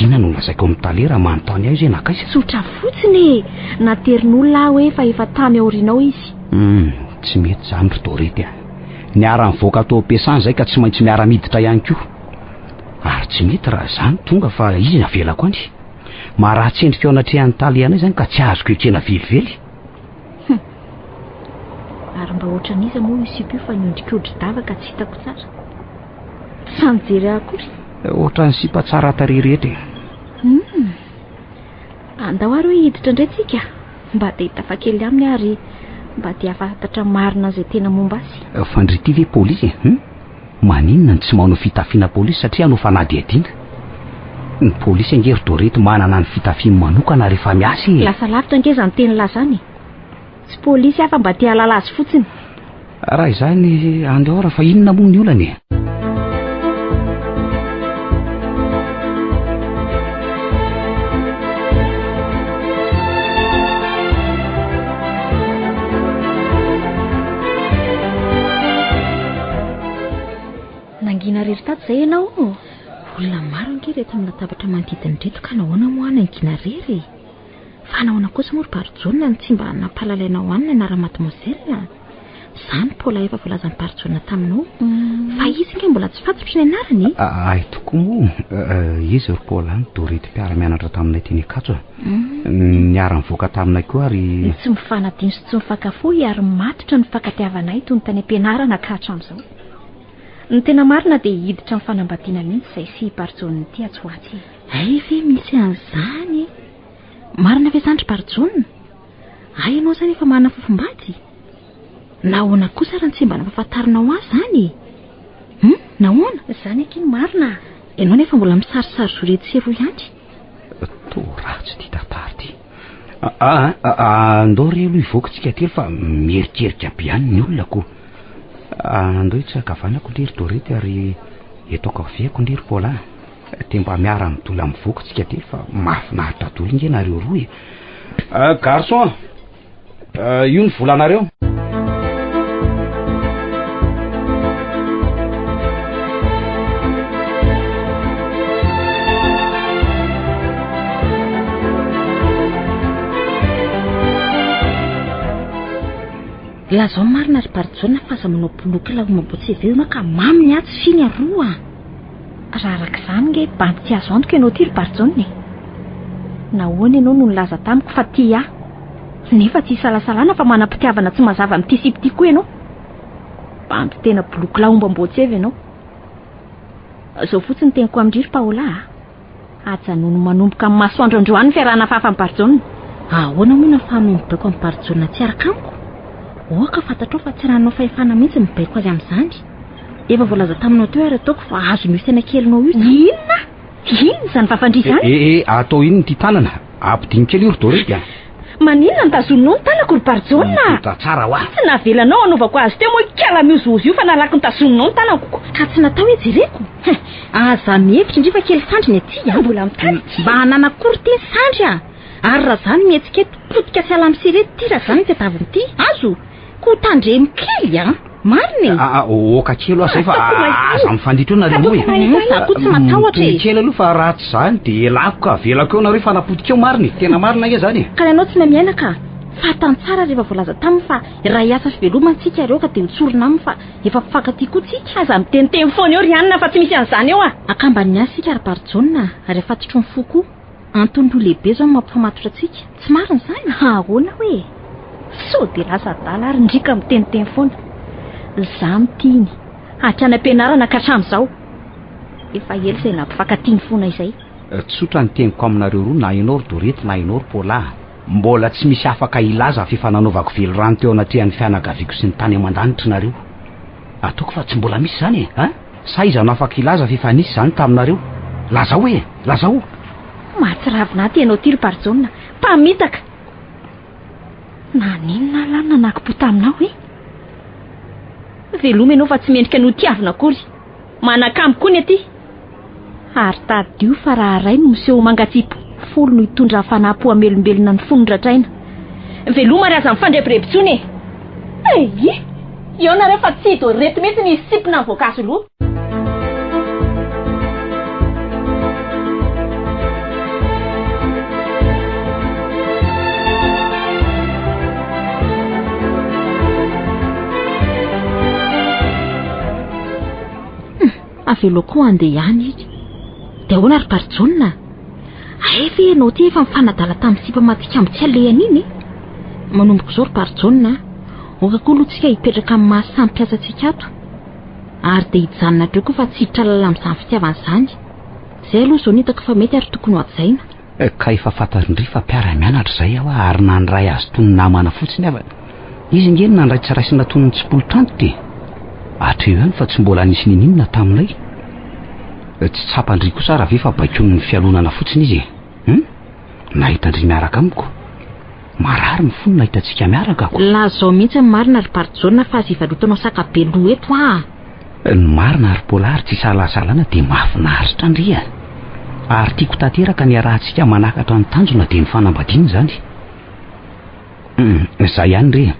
Inona no lazaiko amin'ny tale raha manontany ahy izy hoe nankaiza? Tsotra fotsiny e! Naterin'olona aho hoe fa efa tamy aorianao izy. Hum, tsy mety izany ry Dorety a! Niara-nivoaka tao am-piasana izay ka tsy maintsy miara-miditra ihany koa. Ary tsy mety raha izaho no tonga fa izy no avelako any. Maharatsy endrika eo anatrehan'ny tale anay izany ka tsy azoko ekena velively. Hum. Ary mba ohatran'iza moa io sipa io fa niondrikondri-dava ka tsy hitako tsara. Tsy sahy nijery ahy akory. Ohatran'ny sipa tsara tarehy rehetra e. Hum. Andao ary hoe hiditra indray tsika. Mba te hitafa kely aminy aho ary mba te hahafantatra marina an'izay tena momba azy. Fa ndry ity ve polisy e? Hum? Maninona no tsy manao fitafiana polisy satria hanao fanadihadiana? Ny polisy ange ry Dorety manana ny fitafiany manokana rehefa miasa e! Lasa lavitra ange izany tenin'lah izany e! Tsy polisy aho fa mba te hahalala azy fotsiny. Raha izany andao ary fa inona moa ny olana e? Nangina irery tato izay ianao? Olona maro ange ireto amin'ny latabatra manodidina ireto ka nahoana moa aho nangina irery e? Fa nahoana kosa moa ry Barijaona no tsy mba nampahalalainao ahy ny anaran'i Mademoiselle? Izany Paula efa voalazan'i Barijaona taminao. Fa izy ange mbola tsy fantatro ny anarany e. Hay tokoa moa, izy ry Paula no Dorety mpiara-mianatra taminay teny Ankatso e. Niara-nivoaka taminay koa ary. Tsy mifanadino sy tsy mifankafohy ary matotra ny fifankatiavanay toy ny tany am-pianarana ka hatramin'izao. Ny tena marina dia hiditra amin'ny fanambadiana mihitsy izay sy i Barijaona ity atsy ho atsy e. Hay ve misy an'izany e! Marina ve izany ry Barijaona? Hay ianao izany efa manana fofombady? Nahoana kosa ary no tsy mba nampahafantarinao ahy izany e? Hum, nahoana? Izany akia no marina a! Ianao nefa mbola misarisary zo etsy sy eroa ihany. Toa ratsy ity tantara ity. Ah, ah, andao re aloha hivoaka tsika telo fa mierikerika be ihany ny olona ko. Andao etsy ankavanako ndry ry Dorety ary eto ankaviako ndry ry Paulin. Dia mba miara midola mivoaka tsika telo fa mahafinaritra dolo nge nareo roa e. Ah, garçon, ah, io ny volanareo. Lazao ny marina ry Barijaona fa aza manao boloky laomam-boatsy avy eo ianao ka mamy ny atsy finy aroa a! Raha araka izany nge bandy tsy azo antoka ianao ity ry Barijaona e! Nahoana ianao no nilaza tamiko fa tia ahy? Nefa tsy isalasalana fa manam-pitiavana tsy mazava amin'ity sipa ity koa ianao. Bandy tena boloky laombam-boatseva ianao. Izao fotsiny ny teniko amin-dry ry Paola a! Ajanony manomboka amin'ny masoandro androany ny fiarahana hafahafa amin'i Barijaona. Ahoana moa no ahafahanao mibaiko amin'i Barijaona tsy hiaraka amiko? Aoka fantatrao fa tsy anananao fahefana mihitsy ny mibaiko azy amin'izany. Efa voalaza taminao teo ary ataoko fa azon'io saina kelinao io izany. Inona? Inona izany vavandria izany? Eh, eh, atao inona ity tanana? Ampidino kely io ry Dorety a! Maninona no tazoninao ny tanako ry Barijaona? Mitoetra tsara hoa! Tsy navelanao hanaovako azy teo moa ikala miozohozo io fa nalaky notazoninao ny tanako. Ka tsy natao hoe jereko? Hein! Aza mihevitra indry fa kely sandry ny aty a! Mbola mitady. Mba hanana akory ity ny sandry a! Ary raha za no mihetsika eto, potika sy alam-sirety ity raha za no tadiaviny ity. Azo? Koa tandremo kely a! Marina e! Aa, oka kely hoa zay fa aza mifanditra eo nareo roa e! Za koa tsy matahotra e! Mitohy kely aloha fa raha tsy zany de elako ka avelako eo nareo hifanapotika eo marina e! Tena marina ange zany e! Ka ianao tsy mahay miaina ka! Fantany tsara ary efa voalaza taminy fa iray asa fivelomana tsika ireo ka dia hotsorina aminy fa efa mpifankatia koa tsika. Aza miteniteny foana eo ry anona fa tsy misy an'izany eo a! Akamban'ny ahy isika ry Barijaona ary afatotry ny fo koa. Antony roa lehibe izao no mampifamatotra antsika. Tsy marina izany? Ahoana hoe? Sao dia lasa adala ary ndry ka miteniteny foana. Izaho no tiany. Hatrany am-pianarana ka hatramin'izao. Efa ela izay nampifankatia ny fona izay. Tsotra ny teniko aminareo roa na ianao ry Dorety na ianao ry Paula a! Mbola tsy misy afaka hilaza fa efa nanaovako velirano teo anatrehan'ny fianakaviako sy ny tany aman-danitra nareo. Ataoko fa tsy mbola misy izany e! An? Sa iza no afaka hilaza fa efa nisy izany taminareo? Lazao e! Lazao! Mahatsiravina ahy ity ianao ity ry Barijaona. Mpamitaka! Naninona aho lahy no nanakim-po taminao e? Veloma ianao fa tsy mendrika ny ho tiavina akory. Manakambo koa ny aty. Ary tadidio fa raha ray no miseho ho mangatsipo, folo no hitondra hafanam-po hamelombelona ny fony ratraina. Veloma ary aza mifandrebireby intsony e! Eii! Eo nareo fa tsy Dorety mihitsy ny hisipina ny voankazo lo. Hum, avelao koa handeha ihany izy. Dia ahoana ry Barijaona? Hay ve ianao ity efa mifanadala tamin'ny sipa matikambo tsy alehany iny e? Manomboka izao ry Barijaona a, aoka koa aloha tsika hipetraka amin'ny maha samy mpiasa antsika ato. Ary dia hijanona hatreo koa fa tsy hiditra lalina amin'izany fitiavana izany. Izay aloha izao no hitako fa mety ary tokony ho hajaina. Ka efa fantatr'ndry fa mpiara-mianatra izay aho ary nandray azy toy ny namana fotsiny aho fa izy nge no nandray tsy raisina toy ny tsipolitrantitra e! Hatreo ihany fa tsy mbola nisy niniana taminay. Tsy tsapan-dry kosa ary ve fa baikoin'ny fialonana fotsiny izy e? Hum? Nahita an-dry miaraka amiko. Marary ny fony nahita antsika miaraka ko. Lazao mihitsy ny marina ry Barijaona fa aza ivarotanao saka be loha eto aa! Ny marina ry Paula ary tsy isalasalana dia mahafinaritra ndry a! Ary tiako tanteraka ny hiarahantsika manakatra ny tanjona dia ny fanambadiana izany. Hum, izay ihany re.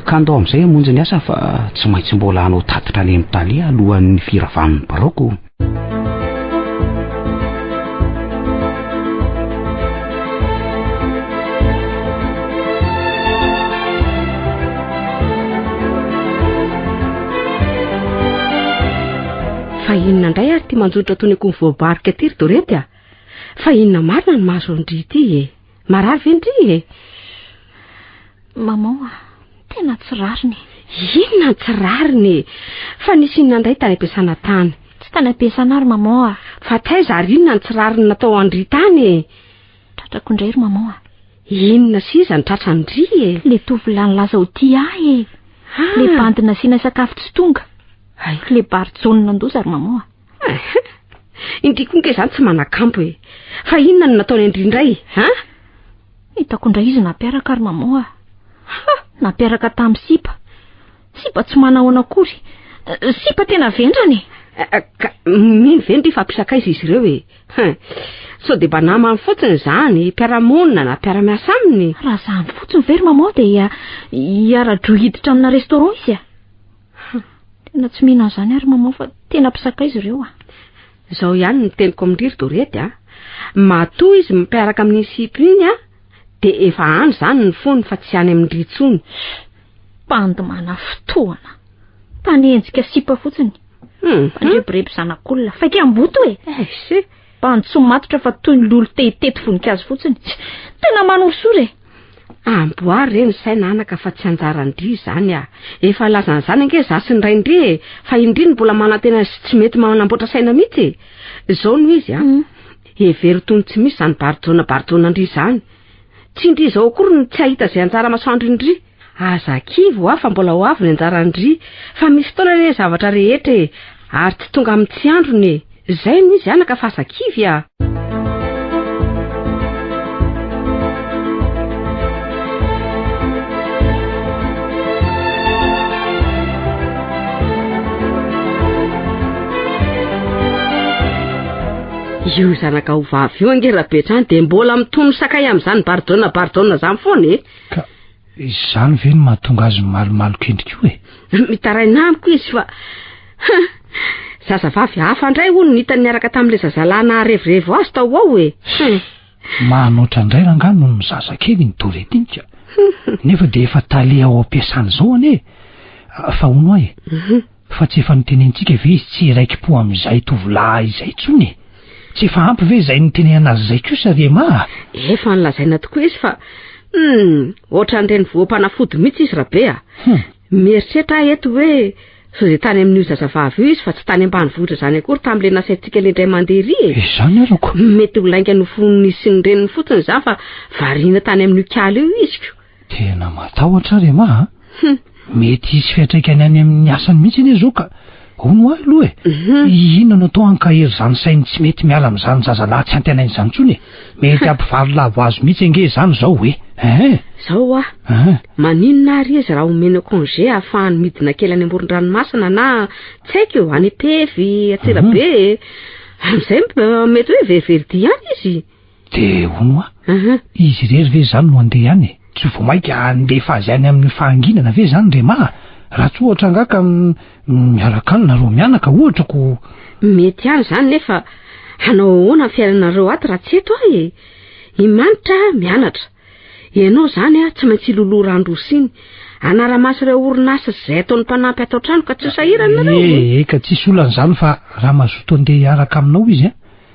Ka ndao amin'izay hamonjy ny asa fa tsy maintsy mbola hanao tatitra any amin'ny tale alohan'ny firavan'ny biraoko. Fa inona indray ary ity manjonitra toy ny akoho voabarika ity ry Dorety a? Fa inona marina no mahazo an-dry ity e? Marary ve ndry e? Maman a, tena tsy rariny e. Inona ny tsy rariny e? Fa nisy inona indray tany am-piasana tany? Tsy tany am-piasana ary maman a. Fa taiza ary inona ny tsy rariny natao an-dry tany e? Tratrako indray ry maman a. Inona sy iza no tratran-dry e? Le tovolahy nilaza ho tia ahy e. Ah. Le bandy nasiana sakafo tsy tonga. Hay. Le barijaona nandoza ry maman a. Indry koa nge zany tsy manakambo e. Fa inona no nataony an-dry indray, ha? Hitako indray izy nampiaraka ry maman a. Ha! Nampiaraka tamin'ny sipa. Sipa tsy manahoana akory. Sipa tena vendrana e. Ka mino ve ndry fa mpisakaiza izy ireo e? Hein. Sao dia mba namany fotsiny izany, mpiara-monina na mpiara-miasa aminy? Raha izany fotsiny ve ry maman dia hiara-droa hiditra amina restaurant izy a. Tena tsy mino an'izany ary maman fa tena mpisakaiza ireo a. Izao ihany ny teniko amin-dry ry Dorety a. Matoa izy mpiaraka amin'iny sipa iny a, dia efa any izany ny fony fa tsy any amin-dry intsony. Bandy manafintohana. Mpanenjika sipa fotsiny. Mpandrebireby zanak'olona. Faika amboto e. Eish. Bandy tsy matotra fa toy ny lolo te hitety voninkazo fotsiny. Tena manorisory e. Amboary re ny saina anaka fa tsy anjaran-dry izany ah. Efa lazan'izany ange za sy ny rain-dry e, fa indry no mbola manantena sy tsy mety manamboatra saina mihitsy e. Izao no izy ah. Hevero toy ny tsy misy izany barijaona barijaona-ndry izany. Tsy indry izao akory no tsy hahita izay anjara masoandron-dry. Aza kivy hoa fa mbola ho avy ny anjaran-dry, fa misy fotoana anie ny zavatra rehetra e, ary tsy tonga amin'ny tsy androny e. Izay no izy anaka fa aza kivy a. Io zanakao vavy io ange Rabetrany dia mbola mitono sakay amin'izany barijaona barijaona izany foana e. Ka izany ve no mahatonga azy mimalomaloka endrika io e? Mitaraina amiko izy fa ha, zazavavy hafa indray hono no hitany niaraka tamin'ilay zazalahy naharevorevo azy tao ho ao e. Hum. Manoatra indray rangahy noho ny zazakely iny Dorety iny ka. Nefa dia efa tale ao am-piasana izao anie e! Fa hono aho e, fa tsy efa notenenintsika ve izy tsy hiraiki-po amin'izay tovolahy izay intsony e? Tsy efa ampy ve izay nitenenana azy izay kosa ry Emma a? Efa nolazaina tokoa izy fa hum, ohatran'ireny voam-panafody mihitsy izy Rabe a! Mieritreritra aho eto hoe sao dia tany amin'io zazavavy io izy fa tsy tany ambanivohitra izany akory tamin'ilay nasaintsika ilay indray mandeha iry e! Izany arako. Mety ho lainga noforon'izy sy ny reniny fotsiny izany fa variana tany amin'io kala io izy ko. Tena matahotra aho ry Emma a! Mety hisy fiantraikany any amin'ny asany mihitsy anie izao ka. Hono ahy aloha e! Inona no atao hankahery izany sainy tsy mety miala amin'izany zazalahy tsy antenaina izany intsony e? Mety hampivarilavo azy mihitsy ange izany izao e! Hein! Izao hoa, maninona ary izy raha omena congé ahafahany midina kely any amoron-dranomasina na tsy haiko, any Pevy, Antsirabe e! Amin'izay mety hoe verivery dia ihany izy. Dia hono hoa, izy irery ve izany no handeha any e? Tsy vao mainka handefa azy any amin'ny fahanginana ve izany Rema a? Raha tsy ohatra angaha ka miaraka any nareo mianaka ohatra ko. Mety ihany izany nefa hanao ahoana ny fiainanareo ato raha tsy eto aho e? I Manitra mianatra. Ianao izany a, tsy maintsy hiloloha rano-rosia iny. Hanara-maso ireo orinasa sy izay ataon'ny mpanampy ato an-trano ka tsy ho sahirana nareo. Ee, ka tsisy olana izany fa raha mazoto handeha hiaraka aminao izy a,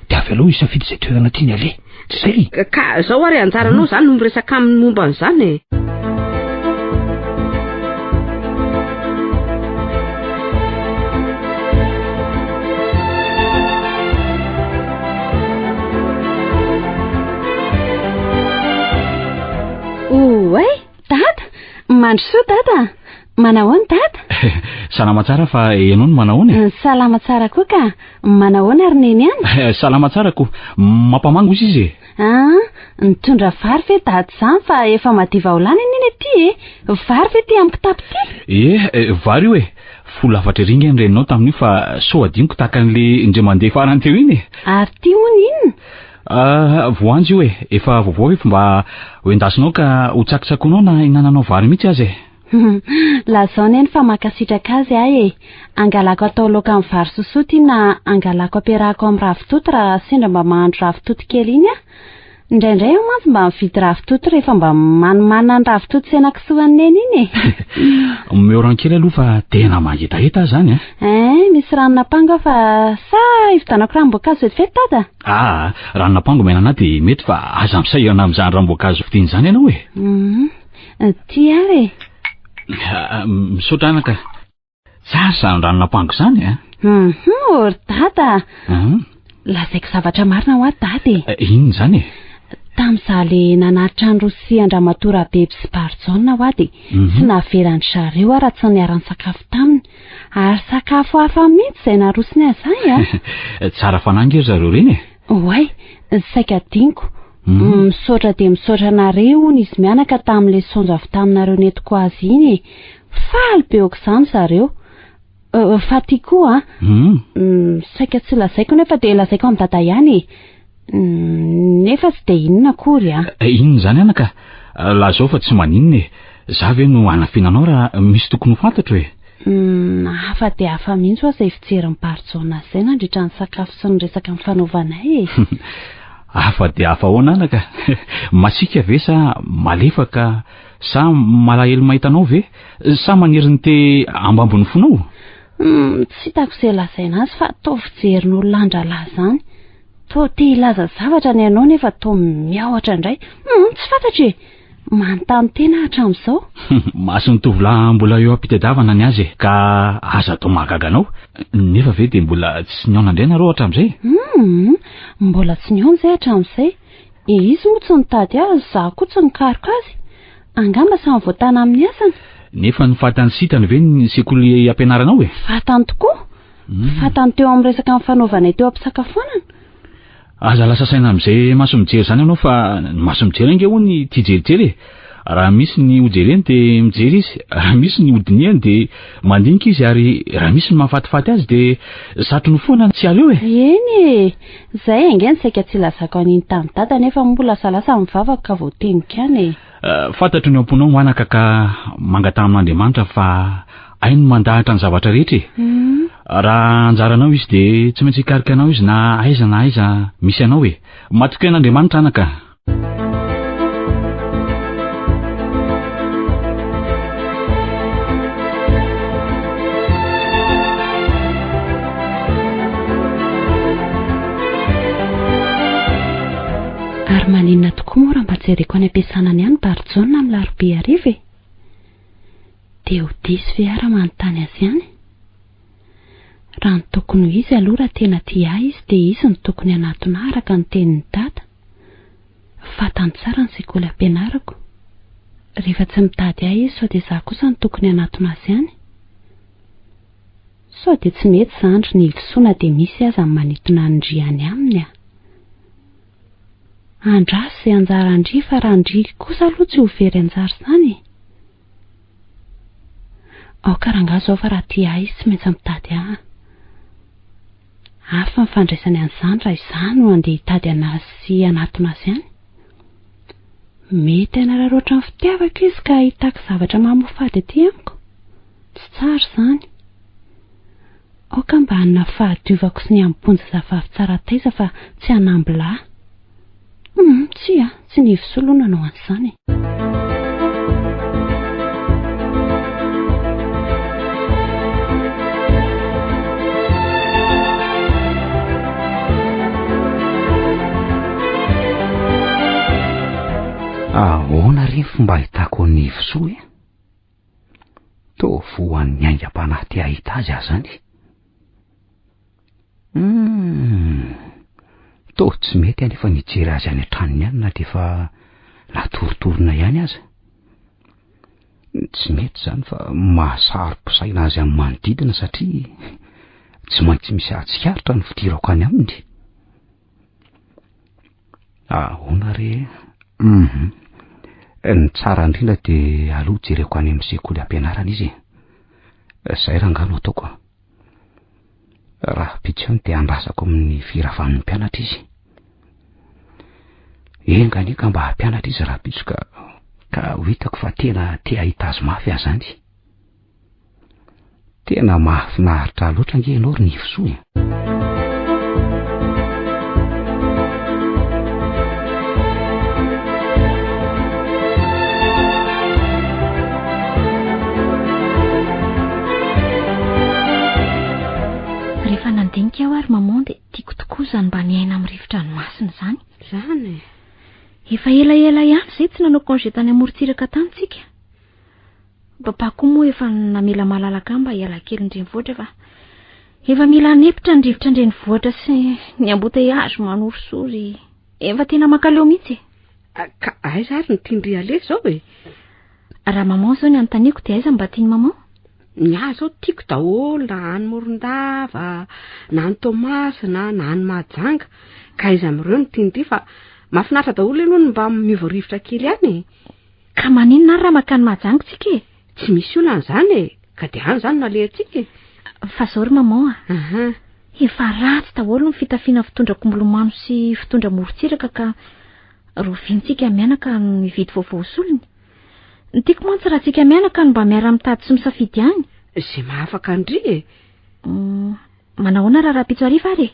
Dia avelao hisafidy izay toerana tiany aleha. Tsy izay? Ka zao ary anjaranao zany no miresaka aminy momba an'izany e. Oay! Dada! Mandrosoa Dada! Manahoana Dada? Salama tsara fa ianao no manahoana e? Salama tsara koa ka. Manahoana ry Neny any? Salama tsara ko. Mampamangy ozy izy e. Ah, nitondra vary ve Dada izany fa efa madiva ho lany anie ny aty e. Vary ve ty amin'ny kitapo ty? Eh, vary io e. Fo lafatra ery nge ny reninao tamin'io fa sao adinoko tahaka an'le indray mandeha farany teo iny e. Ary ty hono inona? Ah, voanjo io e. Efa vaovao efa mba ho endasinao ka ho tsakotsakoinao na hinananao vary mihitsy aza e. Lazao neny fa mankasitraka azy aho e! Angalako atao laoka amin'ny vary sosoa ity na angalako ampiarahako amin'ny ravitoto raha sendra mba mahandro ravitoto kely iny aho. Indraindray aho mantsy mba mividy ravitoto rehefa mba manimanina ny ravitoto sy henakisoa an'i neny iny e! Omeo rano kely aloha fa tena mangetaheta aho izany a! Hein, misy ranon'ampango aho fa sa hividianako ranom-boankazo vetivety dada? Aa, ranon'ampango omena anà dia mety fa aza misahirana amin'izany ranom-boankazo vidiana izany ianao e! Hum. Ty ary e. Ah, misaotra anaka. Tsara izany ranon'ampango izany a. Hum, ry dada. Lazaiko zavatra marina hoa dada e. Eh, inona izany e? Tamin'izaho le nanatitra an'i Rosia an-dRamatoa Rabeby sy Barijaona hoa dia mhm. tsy navelan-dry zareo aho raha tsy niara-nisakafo taminy. Ary sakafo hafa mihitsy izay narosony azy izany a. Tsara fanahy ange ry zareo ireny e. Oay, saika adinoko. Misaotra dia misaotra anareo hono izy mianaka tamin'ilay saonjo avy taminareo nentiko azy iny e. Faly be aok'izany zareo. Fa ty koa an. Saika tsy lazaiko nefa dia lazaiko amin'i Dada ihany e. Nefa tsy dia inona akory an. Inona izany anaka? Lazao fa tsy maninona e. Za ve no hanafina anao raha misy tokony ho fantatro e? Humm, hafa dia hafa mihitsy hoa izay fijerin'i Barijaona azy izay nandritra ny sakafo sy ny resaka nifanaovanay e! Hafa dia hafa ahoana anaka? Masiaka ve sa malefaka sa malahelo mahita anao ve? Sa maniry ny te hambambo ny fonao? Humm, tsy hitako izay lazaina azy fa toa fijerin'olona andralahy izany. Toa te hilaza zavatra ny anao nefa toa miahotra indray. Humm, tsy fantatro e! Manontany tena aho hatramin'izao. Mason'ny tovolahy mbola eo am-pitadiavana ny azy e, ka aza atao mahagaga anao. Nefa ve dia mbola tsy nihaona indray nareo hatramin'izay? Humm, mbola tsy nihaona izay hatramin'izay. Izy moa tsy nitady ahy, izaho koa tsy nikaroka azy. Angamba samy voatana amin'ny asany. Nefa ny fantany sy hitany ve ny sekoly ampianaranao e? Fantany tokoa. Fantany teo amin'ny resaka nifanaovanay teo am-pisakafoanana. Aza lasa saina amin'izay maso mijery izany ianao fa ny maso mijery ange hono tia jerijery e. Raha misy ny ho jereny dia mijery izy, raha misy ny ho dinihany dia mandinika izy ary raha misy ny mahafatifaty azy dia satriny foana tsy aleo e. Eny e! Izay ange no saika tsy ilazako an'iny tamin'i Dada nefa moa lasalasa ny vavako ka voateniko ihany e. Fantatro ny ao am-ponao anaka ka mangataha amin'Andriamanitra fa hainy ny mandahatra ny zavatra rehetra e. Raha anjaranao izy dia tsy maintsy hikarika anao izy na aiza na aiza misy anao e. Matokia an'Andriamanitra anaka. Maninona tokoa moa raha mba jereko any am-piasana any ihany Barijaona amin'ny larobia hariva e? Dia ho diso ve aho raha manontany azy ihany? Raha ny tokony ho izy aloha raha tena tia ahy izy dia izy no tokony hanatona ahy araka ny tenin'i Dada. Fantany tsara ny sekoly ampianarako. Rehefa tsy mitady ahy izy sao dia izaho kosa no tokony hanatona azy ihany? Sao dia tsy mety izany ry Nivosoa na dia misy aza ny manintona an'i Ndry any aminy a! Andraso izay anjaran-dry fa raha ndry kosa aloha tsy ho very anjara izany e! Aoka rangahy izao fa raha tia ahy izy tsy maintsy mitady ahy. Hafa ny fandraisany an'izany raha izaho no handeha hitady an'azy sy hanatona azy any. Mety hanararaotra ny fitiavako izy ka hitaky zavatra mamoafady aty amiko. Tsy tsara izany. Aoka mba hanana fahadiovako sy ny amim-ponja zavavy tsara taiza fa tsy hanamby lahy. Hum, tsia, tsy ny Ivosoa aloha nanao an'izany e. Ahoana re ny fomba ahitako an'i Ivosoa e? Toa voan'ny aingam-panahy te hahita azy aho izany. Hum, toa tsy mety anefa ny hijery azy any an-tranony any na dia efa natoritorina ihany aza. Tsy mety izany fa mahasaro-pisaina azy amin'ny manodidina satria tsy maintsy misy hahatsikaritra ny fidirako any aminy. Ahoana re e? Hum. Ny tsara indrindra dia aloha jereko any amin'ny sekoly ampianarana izy e. Izay rangaha no ataoko. Rahampitso ihany dia andrasako amin'ny firavan'ny mpianatra izy. Enga anie ka mba hampianatra izy rahampitso ka ka ho hitako fa tena te hahita azy mafy aho izany. Tena mahafinaritra loatra ange ianao ry Nivosoa e. Rehefa nandinika aho ary maman dia tiako tokoa izany mba miaina amin'ny rivo-dranomasina izany. Izany e. Efa elaela ihany izay tsy nanao congé tany amorontsiraka tany tsika. Papa koa moa efa namela malalaka ahy mba hiala kely ny renivohitra fa efa mila hanepitra ny rivotra an-drenivohitra sy ny embouteillage manorisory. Efa tena mankaleo mihitsy e. Ah, ka aiza ary ny tian-dry aleha izao e? Raha maman izao ny anontaniako dia aiza mba tian'i maman? Ny ahy izao tiako daholo na any Morondava, na any Toamasina, na any Mahajanga. Ka aiza amin'ireo no tian-dry fa mahafinaritra daholo aloha ny mba miova rivotra kely any e. Ka maninona ary raha mankany Mahajanga tsika e? Tsy misy olana izany e! Ka dia any izany no alehantsika e! Fa izao ry maman a! Efa ratsy daholo ny fitafiana fitondra kombolomano sy fitondra morontsiraka ka roviantsika mianaka no hividy vaovao ho solony. Ny tiako mantsy raha tsika mianaka no mba miara-mitady sy misafidy ihany. Izay mahafaka an-dry e! Manahoana raha rahampitso hariva ary e?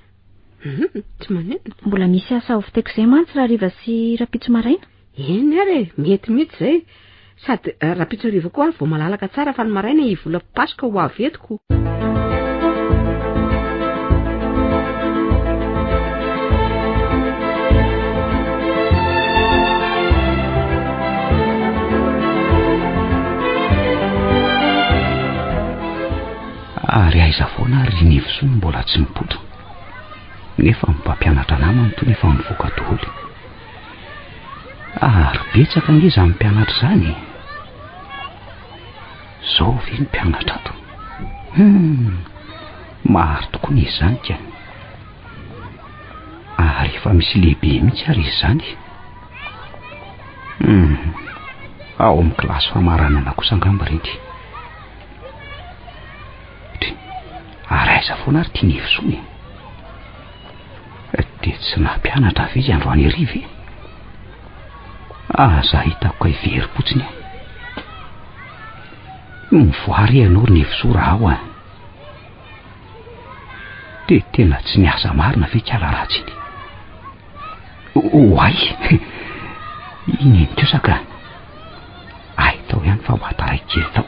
Tsy maninona. Mbola misy asa ho vitaiko izay mantsy rahariva sy rahampitso maraina. Eny ary e, mety mihitsy izay. Sady eh, rahampitso hariva koa aho vao malalaka tsara fa ny maraina i vola Paska ho avy eto ko. Ary aiza foana ary ry Nivosoa no mbola tsy mipoitra? Nefa ny mpampianatra namany tony efa mivoaka daholo. Ary betsaka ange izany mpianatra izany e. Zao ve ny mpianatra ato? Hum, maro tokoa ny izany ka. Ary efa misy lehibe mihitsy ary izy izany. Hum, ao amin'ny kilasy famaranana kosa angamba ireny. Dry, ary aiza foana ary ity Nivosoa e? Dia tsy nampianatra ve izy androany hariva e? Aza hitako ka hiverim-potsiny aho. Mivoaha re ianao ry Nivosoa raha ao a. Dia tena tsy niasa marina ve kala ratsy iny? Oay! Iny iny kosa ka. Ay, tao ihany fa ho taraiky kely tao.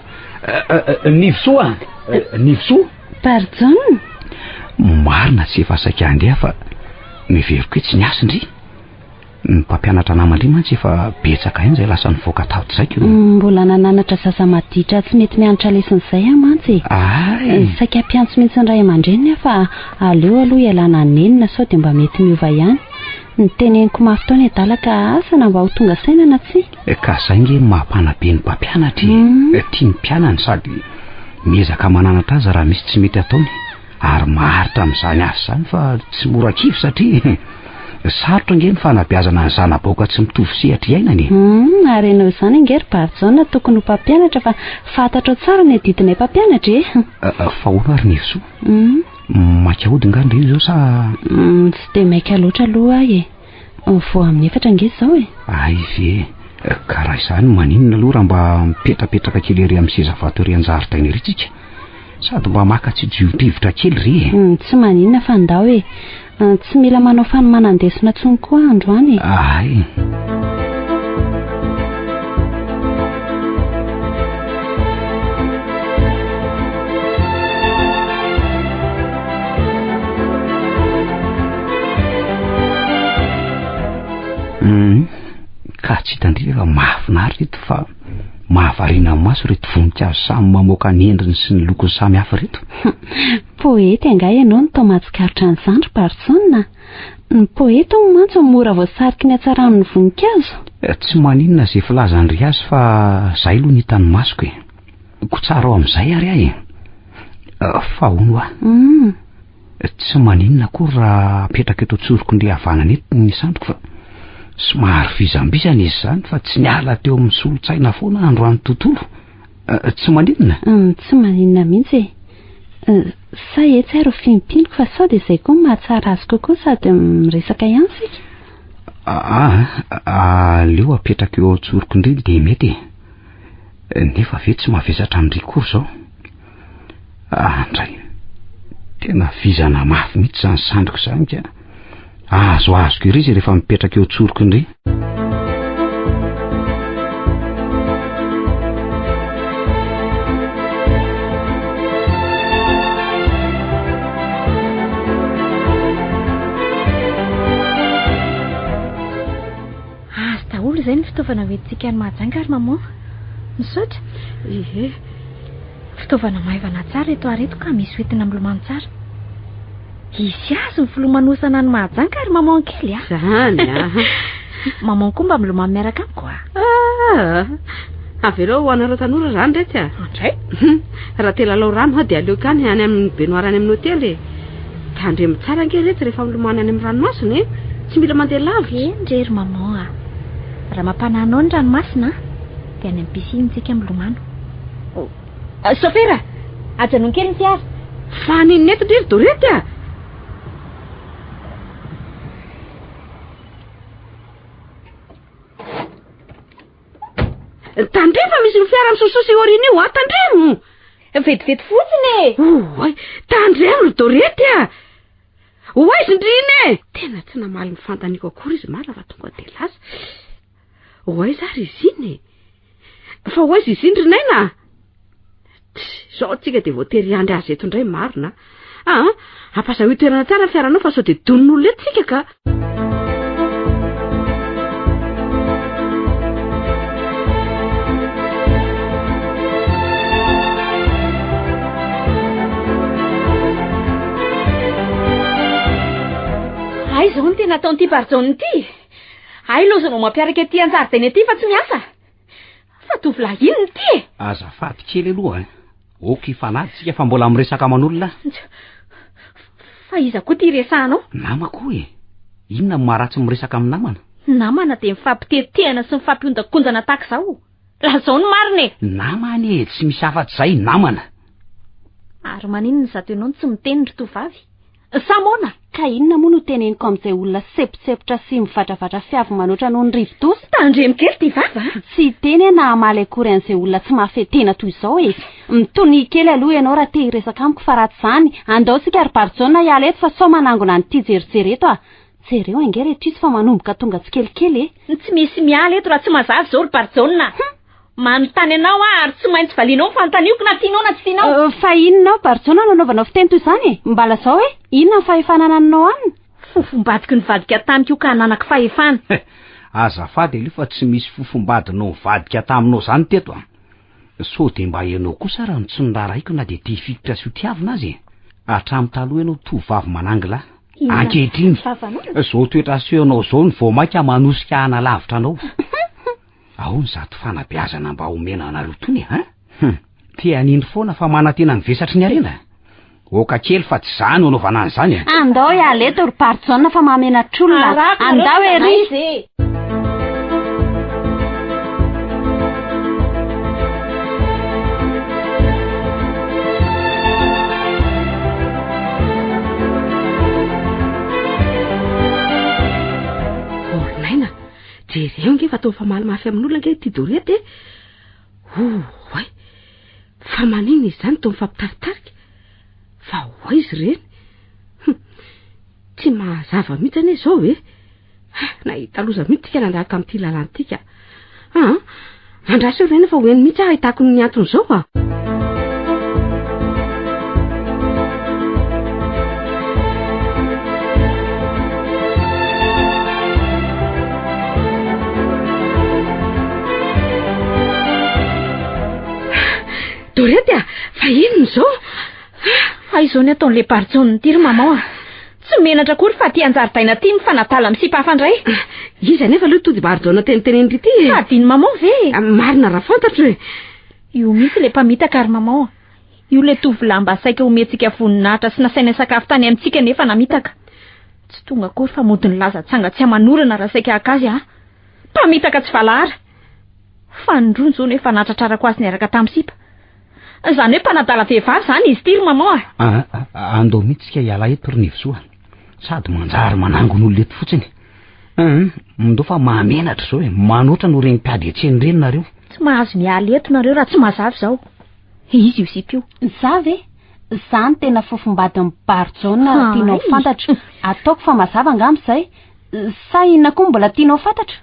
Nivosoa a! Nivosoa! Pardon? Marina tsy efa saika handeha fa miveriko hoe tsy niasa ndry. Ny mpampianatra naman-dry mantsy efa betsaka ihany izay lasa nivoaka tato izay ko. Mbola nananatra zaza maditra tsy mety mianatra lesona izay aho mantsy e. Ay! Saika hampiantso mihitsy ny ray aman-dreniny aho fa aleo aloha ialana nenina sao dia mba mety miova ihany. Niteneniko mafy tao ny adala ka asa na mba ho tonga saina na tsia. Ka zay nge ny maha mpanabe ny mpampianatra e. Tia ny mpianany sady miezaka mananatra azy raha misy tsy mety ataony. Ary maharitra amin'izany asa izany fa tsy mora kivy satria sarotra ange ny fanabeazana ny zana-bahoaka tsy mitovy sehatra iainana e. Hum, ary ianao izany ange ry Barijaona tokony ho mpampianatra fa fantatrao tsara ny adidinay mpampianatra e. Fa hono ary Nirisoa? Hum. Maika hody nga ndry izao sa? Hum, tsy dia maika loatra aloha aho e. Vao amin'ny efatra ange izao e. Hay ve? Ka raha izany maninona aloha raha mba mipetrapetraka kely ery amin'ny seza vato ery an-jaridaina ery tsika? Sady mba maka tsijoin-drivotra kely re e. Tsy maninona fa ndao e. Tsy mila manao fanomanan-desona intsony koa aho androany e. Ay. Ka tsy hitandrina fa mahafinaritra eto fa Mahavariana ny maso ireto voninkazo samy mamoaka ny endriny sy ny lokony samy hafa ireto. Poety angaha ianao no toa mahatsikaritra an'izany ry Barijaona? Ny poety hono mantsy no mora voasariky ny hatsaran'ny voninkazo. Tsy maninona izay filazan-dry azy fa izay aloha ny hitan'ny masoko e. Koa tsara ao amin'izay ary aho e. Fa hono hoa. Tsy maninona akory raha apetraka eto an-tsoroko ndry havanana eto ny sandriko fa somary vizambizana izy izany fa tsy niala teo amin'ny solon-tsaina foana androany tontolo. Tsy maninona? Tsy maninona mihitsy e. Sa etsy ary ho fimpiniko fa sao dia izay koa no mahatsara azy kokoa sady miresaka ihany isika? Aa, aleo apetraka eo an-tsoroko ndry dia mety e. Nefa ve tsy mavesatra amin-dry akory izao? Andray! Tena vizana mafy mihitsy izany sandriko izany ka. Azoazoko ery izy rehefa mipetraka eo an-tsoroko indray. Azo daholo izay ny fitaovana hoentintsika any Mahajanga ry maman. Misaotra. Ie. Fitaovana maivana tsara eto ary eto ka misy hoentina milomano tsara. Hisy azy ny filomanosana any Mahajanga ry maman kely a. Zany a. Maman koa mba milomano miaraka amiko a. Ah, avelao ho anareo tanora zany retsy a. Andray. Raha te lalao rano ha dia aleoko any any amin'ny baignoire any amin'ny hotely e. Tandremo tsara ange retsy rehefa milomano any amin'ny ranomasina e. Tsy mila mandeha lavitra. Eny re ry maman a. Raha mampanahy anao ny ranomasina dia any amin'ny piscine tsika milomano. Sofera! Ajanony kely ny fiara. Fa haninona eto ndry ry Dorety a? Tandremo fa misy fiara misososo io aoriana io a, tandremo! Vetivety fotsiny e! Oay, tandremo ry Dorety a! Ho aiza ndry iny e? Tena tsy namaly ny fanontaniako akory izy marina fa tonga dia lasa. Ho aiza ary izy iny e? Fa ho aiza izy iny ry Naina? Tsia, izao tsika dia voatery hiandry azy eto indray marina. Aa, ampazahoy toerana tsara ny fiaranao fa sao dia donin'olona eto tsika ka. Hay izao no tena ataon'ity Barijaona ity. Hay lozanao mampiaraka ety an-jaridaina ety fa tsy miasa. Fa tovolahy inona ity e? Azafady kely aloha e. Ok hifanady tsika fa mbola miresaka aman'olona aho. Fa iza koa ity resahanao? Namako e. Inona no maharatsy miresaka amin'ny namana? Namana dia mifampitetehana sy mifampiondakonjana tahaka izao. Lazao ny marina e! Namana e, tsy misy afa-tsy izay, namana. Ary maninona izato ianao no tsy miteny ry tovovavy? Sa moana? Ka inona moa no teneniko amin'izay olona semposempotra sy mivatravatra fiavy manoatra noho ny rivodoza? Tandremo kely ity vava a! Tsy hiteny aho na hamaly akory an'izay olona tsy mahafehy tena toy izao e! Mitonia kely aloha ianao raha te hiresaka amiko fa raha tsy izany, andao isika ry Barijaona hiala eto fa sao manangona an'ity jerijery eto aho. Jereo ange reto izy fa manomboka tonga tsikelikely e! Tsy misy miala eto raha tsy mazava izao ry Barijaona a! Manontany anao aho ary tsy maintsy valianao ny fanontaniako na tianao na tsy tianao. Fa inona ao Barijaona no anaovanao fiteny toy izany e? Mba lazao hoe, inona ny fahefana anananao aminy? Fofombadiko nivadika tamiko io ka hananako fahefana. Azafady aloha fa tsy misy fofombadinao nivadika taminao izany teto a! Sao dia mba ianao kosa raha no tsy noraharahiako na dia te hifikitra sy ho tiavina aza e! Hatramin'ny taloha ianao tovovavy manangila. Ankehitriny, izao toetra asehonao izao no vao mainka manosika hanalavitra anao. Ahoana izato fanabeazana mba omena anareo itony e, hein? Hum, te hanindry foana fa manantena ny vesatry ny harena? Oka kely fa tsy izaho no anaovana an'izany e. Andao hiala eto ry Barijaona fa mahamenatr'olona. Andao ery. Vorinaina, jereo ange fa toa mifamaly mafy amin'olona ange ity Dorette e. Oay! Fa maninona izy izany toa mifampitaritarika? Fa ho aiza ireny? Hum! Tsy mahazava mihitsy anie izao e! Ha, nahita loza mihitsy tsika nandalo tamin'ity lalana ity ka. Aa, andraso eo ry Naina fa ho eny mihitsy aho ahitako ny anton'izao a! Dorette a, fa inona izao? Hay izao ny ataon'ilay Barijaona ity ry maman a. Tsy menatra akory fa aty an-jaridaina aty mifanadala amin'ny sipa hafa indray. Iza anefa aloha tody Barijaona teniteneniny ity e? Hadin'i maman ve e? Marina raha fantatro e. Io mihitsy ilay mpamitaka ry maman a. Io ilay tovolahy mba saika homentsika voninahitra sy nasaina hisakafo tany amintsika nefa namitaka. Tsy tonga akory fa mody nilaza tsanga tsy aman'orana raha saika haka azy aho. Mpamitaka tsy valahara. Fanindroany izao no efa nahatratrarako azy niaraka tamin'ny sipa. Izany hoe mpanadala vehivavy izany izy ity ry maman a! Andao mihitsy isika hiala eto ry Nivosoa. Sady manjary manangona olona eto fotsiny. Hum, ndao fa mahamenatra izao e. Manoatra noho ireny mpiady an-tsena ireny nareo. Tsy mahazo miala eto nareo raha tsy mazava izao. Izy io sipa io. Za ve? Za no tena fofombadin'i Barijaona raha tianao ho fantatra. Ataoko fa mazava angamba izay. Sa inona koa no mbola tianao fantatra?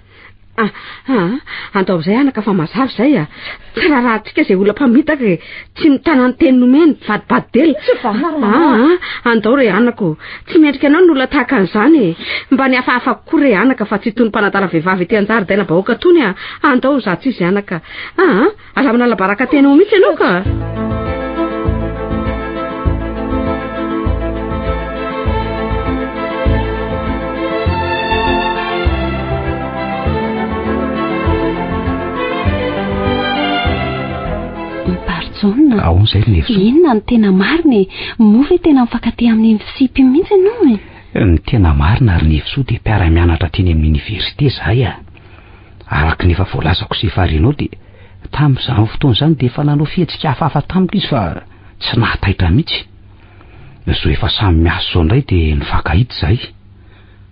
Ah, ah, andao amin'izay anaka fa mazava izay a. Tsy raharahantsika izay olona mpamitaka e. Tsy mitana ny teny nomeny, vadibadidela. Tsy vanona ry mama. Ah, ah, andao re anako. Tsy mendrika anao ny olona tahaka an'izany e. Mba ny hafahafa kokoa re anaka fa tsy itony mpanadala vehivavy ety an-jaridainam-bahoaka itony a. Andao izaho tsy izy anaka. Ah, ah. Aza manala baraka tena eo mihitsy ianao ka. Barijaona. Ahoana izay ry Nevisoa? Inona no tena marina e? Moa ve tena mifankatia amin'iny sipa iny mihitsy ianao e? Ny tena marina ry Nevisoa dia mpiara-mianatra teny amin'ny oniversite izahay a. Araka ny efa voalazako sy efa renao dia tamin'izany fotoana izany dia efa nanao fihetsika hafahafa tamiko izy fa tsy nahataitra mihitsy. Izao efa samy miasa izao indray dia nifankahita izahay.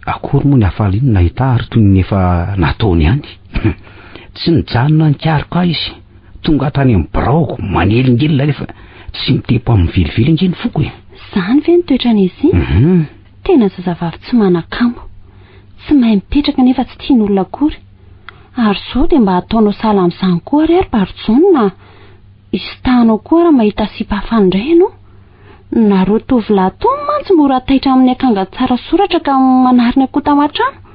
Akory moa ny hafaliany nahita ahy ary toy ny efa nataony ihany. Tsy nijanona nikaroka ahy izy. Tonga hatrany amin'ny biraoko, manelingelina nefa tsy mitepo aminy velively ange ny foko e. Izany ve ny toetran'izy iny? Mhm. Tena zazavavy tsy manan-kambo. Tsy mahay mipetraka nefa tsy tian'olona akory. Ary izao dia mba ataonao sahala amin'izany koa ary ary Barijaona a! Isitahanao koa raha mahita sipa hafa indray ianao. Nareo tovolahy tony mantsy mora taitra amin'ny akanga tsara soratra ka manary ny akoho taman-trano.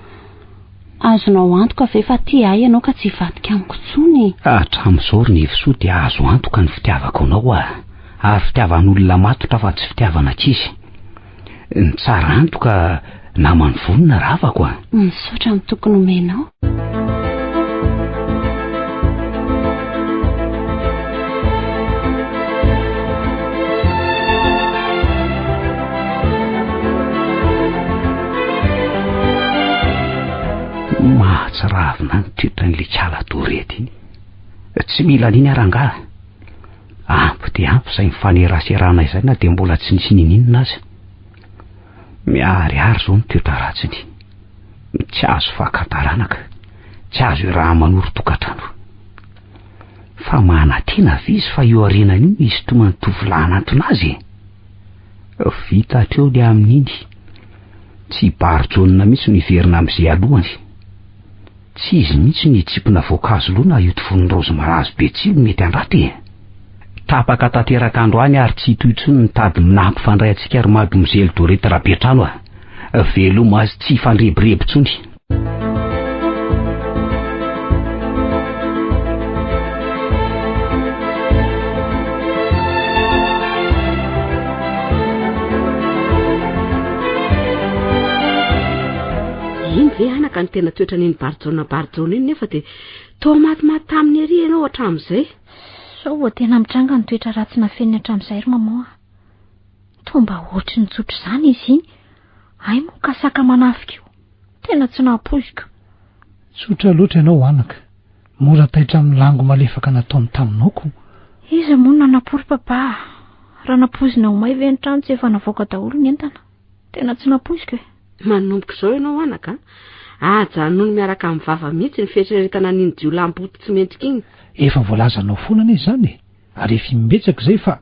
Azonao antoka ve fa tia ahy ianao ka tsy hivadika amiko intsony? Hatramin'izao ry Nevisoa dia azo antoka ny fitiavako anao a! Ary fitiavan'olona matotra fa tsy fitiavana ankizy. Ny tsara antoka naman'ny vonona ravako a! Misaotra amin'ny toky nomenao. Mahatsiravina ny toetran'ilay kala Dorety iny. Tsy mila an'iny aho rangahy. Ampy dia ampy izay nifaneraserana izay na dia mbola tsy nisy ninininona aza. Miharihary izao ny toetra ratsiny. Tsy azo fakan-taranaka, tsy azo iaraha-manoro tokantrano. Fa manantena ve izy fa io aorianany io no hisintoman'ny tovolahy hanantona azy e? Vita hatreo ny amin'iny. Tsy i Barijaona mihitsy no hiverina amin'izay alohany. Tsy izy mihitsy no hitsimpona voankazo lo na hioty vonin-draozy marazo be tsilo mety handrata e! Tapaka tanteraka androany ary tsy hitohy intsony ny tady nampifandray antsika ry Mademoiselle Dorette Rabetrano a! Veloma azy tsy hifandrebireby intsony. Iny ve anaka ny tena toetran'iny Barijaona Barijaona iny nefa dia toa matimaty taminy ery ianao hatramin'izay. Sao vao tena mitranga ny toetra ratsy nafeniny hatramin'izay ry maman a. Toa mba ohatry ny tsotra izany izy iny. Hay moa ka saka manafika io. Tena tsy nampoiziko. Tsotra loatra ianao anaka. Mora taitra amin'ny lango malefaka nataony taminao ko. Iza moa no nanapory papa a? Raha nampoizina ho may ve ny trano tsy efa navoaka daholo ny entana? Tena tsy nampoiziko e. Manomboka izao ianao anaka a, ajanony miaraka amin'ny vava mihitsy ny fieritreretana an'iny jiolahim-boto tsy mendrika iny. Efa voalazanao foana anie izany e! Ary efa imbetsaka izay fa